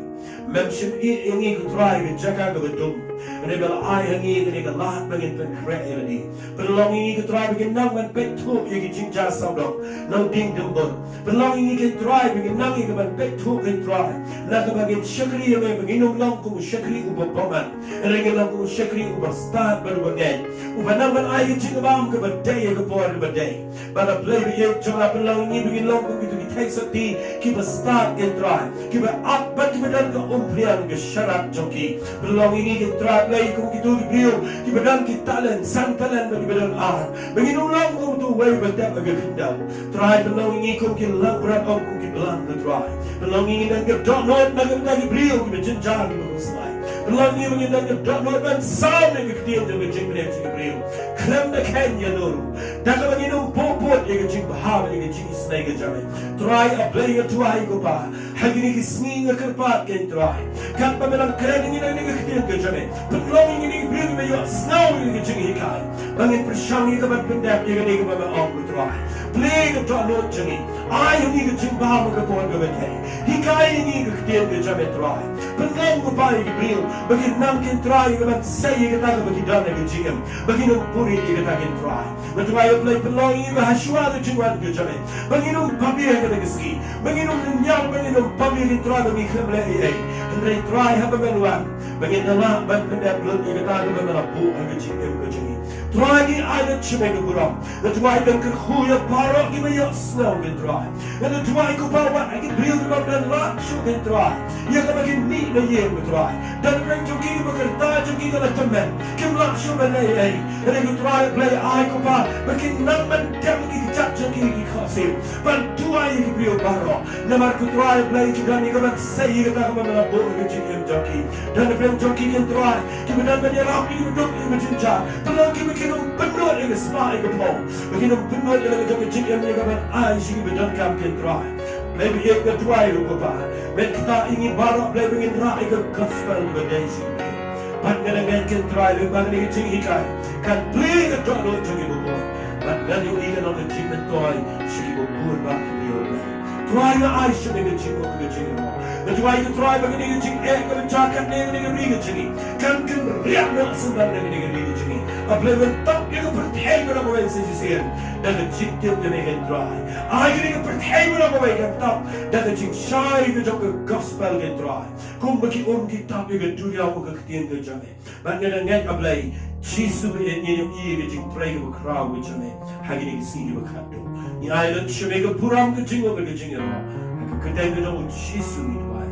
Mem shym ïeh ïa ngi, ko Trai, ka jaka kaba dum. Hynrei me la ai ha ngi kane ka lad ba ngin pynkhreh ïa lade. Pynlong ïa ngi, ko Trai, ba ngin nang ban peit thuh ïa ki jingjia sawdong na u dieng dumbur. Pynlong ïa ngi, ko Trai, ba ngin nang ïa ka ban peit thuh, ko Trai, na kaba ngin shakri ïa me, ba ngin ym long kum u shakri uba bymman, hynrei ngin long kum u shakri uba stad bad uba ngeit, uba nang ban ai ka jingbam kaba dei ha ka por kaba dei. Bad A Blei ba ïeit jong nga, pynlong ïa ngi ba ngin long kum kito ki theisotti kiba stad, ko Trai, kiba ap bad kiba don ka umphniang ka sharak jong ki. Pynlong ïa ngi, ko Trai Blei, kum kito ki briew kiba don ki talent, san talent bad kiba don ar, ba ngin ym long kum uto uwei uba tep ha ka khyndew. Trai, pynlong ïa ngi kum ki langbrot, ym kum ki blang, ko Trai. Pynlong ïa ngi ngin don ka dohnud na ka bynta ki briew kiba jynjar kiba khuslai. Pynlong ïa ngi ba ngin don ka dohnud ban sam ïa ka ktien jong ka jingpynim jong ki briew. khlem da kheiñ ïa no ruh. Da kaba ngin ym buh bud ïa ka jingbha bad ïa ka jingisynei ka jong me. Trai A Blei nga duwai ko Pa, ha kine ki sngi nga kyrpad ko Trai, katba me la kren ïa ngi na kane ka ktien ka jong me, pynlong ïa ngi ki briew kiba ïohsngew ïa ka jinghikai, ba ngin pyrshang ïa ka ban pyndep ïa kane kaba me ong ko Trai. Plie ka dohnud jong ngi, ai ïa ngi ka jingbha ha ka por kaba dei. Hikai ïa ngi ka ktien ka jong me Trai. Pynlong ko Pa ïa ki briew ba kin nang ko Trai ïa ka ban sei ïa kata kaba ki don ha ka jingim, ba kin ym buhrieh ïa kata ko Trai. Nga duwai A Blei, pynlong ïa ngi ba ha shuwa ka jingwan ka jong me, ba ngin ym pynbiej ha kata ka sngi, ba ngin ym lynñiar, ba ngin ym pynbiej ko Trai, ba ngi khlem leh ei ei. Hynrei Trai, haba men wan, ba ngin da lah ban pyndep lut ïa kata kaba men la buh ha ka jingim ka jong ngi. Trai, ngi ai lut sha me ka burom. Nga duwai ban kyrkhu ïa baroh kiba ïohsngew ko Trai. Nga duwai ko Pa, wat ai ki briew kiba men lap shuh ko Trai, ïa kaba kin mih na ïing ko Trai. Don pdeng jong ki kiba ka rta jong ki ka la tymmen, kim lap shuh ban leh ei ei. Hynrei ko Trai A Blei, ai ko Pa, ba kin nang ban dem ki kjat jong ki ki khohsiew ban duwai ïa ki briew baroh. Namar ko Trai A Blei, ki don ïa ka ban sei ïa kata kaba men la buh ha ka jingim jong ki. Don pdeng jong ki ko Trai kiba don ban ïarap ïa kiba duk ïa ka jingjia. Pynlong ki ba kin ym pynnud ïa ka spah ïa ka phew, ba kin ym pynnud ïa la ka jong ka jingim ïa ka ban ai sha kiba donkam ko Trai. Blei ba ïeit, nga duwai ruh ko Pa, men ktah ïa ngi baroh Blei ba ngin rah ïa ka gospel kaba dei sha kiba dei. Bad nga da ngeit ko Trai Blei ba kane ka jinghikai kan plie ka dohnud jong kiba bun. Bad ngan ïohi ka long ka jingmyntoi sha kiba bun bah ki briew Blei. Trai, nga ai sha me ka jingmut ka jingïaroh. Nga duwai ko Trai ba kane ka jingeh kaba jia katne kane ka ri ka jong ngi kan kynriah noh sngewbha na kane ka ri ka jong ngi. A Blei, men tap ïa ka pyrthei baroh kawei sa shisien da ka jingtip ïa me ko Trai. Ai kane ka pyrthei baroh kawei kan tap da ka jingshai ka jong ka gospel ko Trai, kumba ki um ki tap ïa ka duriaw ka ktien ka jong me. Bad nga da ngeit A Blei, Jisu ba ïeit, ngin ïohi ïa ka jingtrei kaba khraw ka jong me ha kine ki sngi kiba khatduh. Ngi ai lut sha me ka burom, ka jingmut bad ka jingïaroh. Ha ka kyrteng ka jong u Jisu ngi duwai.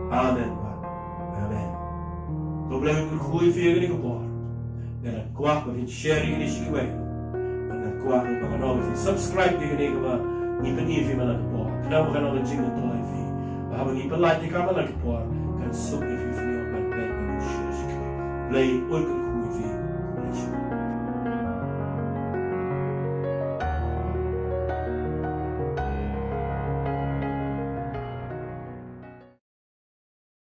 Amen. Amen. To Blei un kyrkhu ïa phi ha kane ka por. Nga da kwah ba phin share ïa kane sha kiwei. Bad nga kwah ruh ba kan ong ba phin subscribe ïa kane kaba ngi pyni ïa phi man la ka por, khnang ba kan long ka jingmyntoi ïa phi, ba haba ngi pynlait ïa ka man la ka por kan suk ïa phi, phin ïoh ban peit bad share sha kiwei. Blei un kyrkhu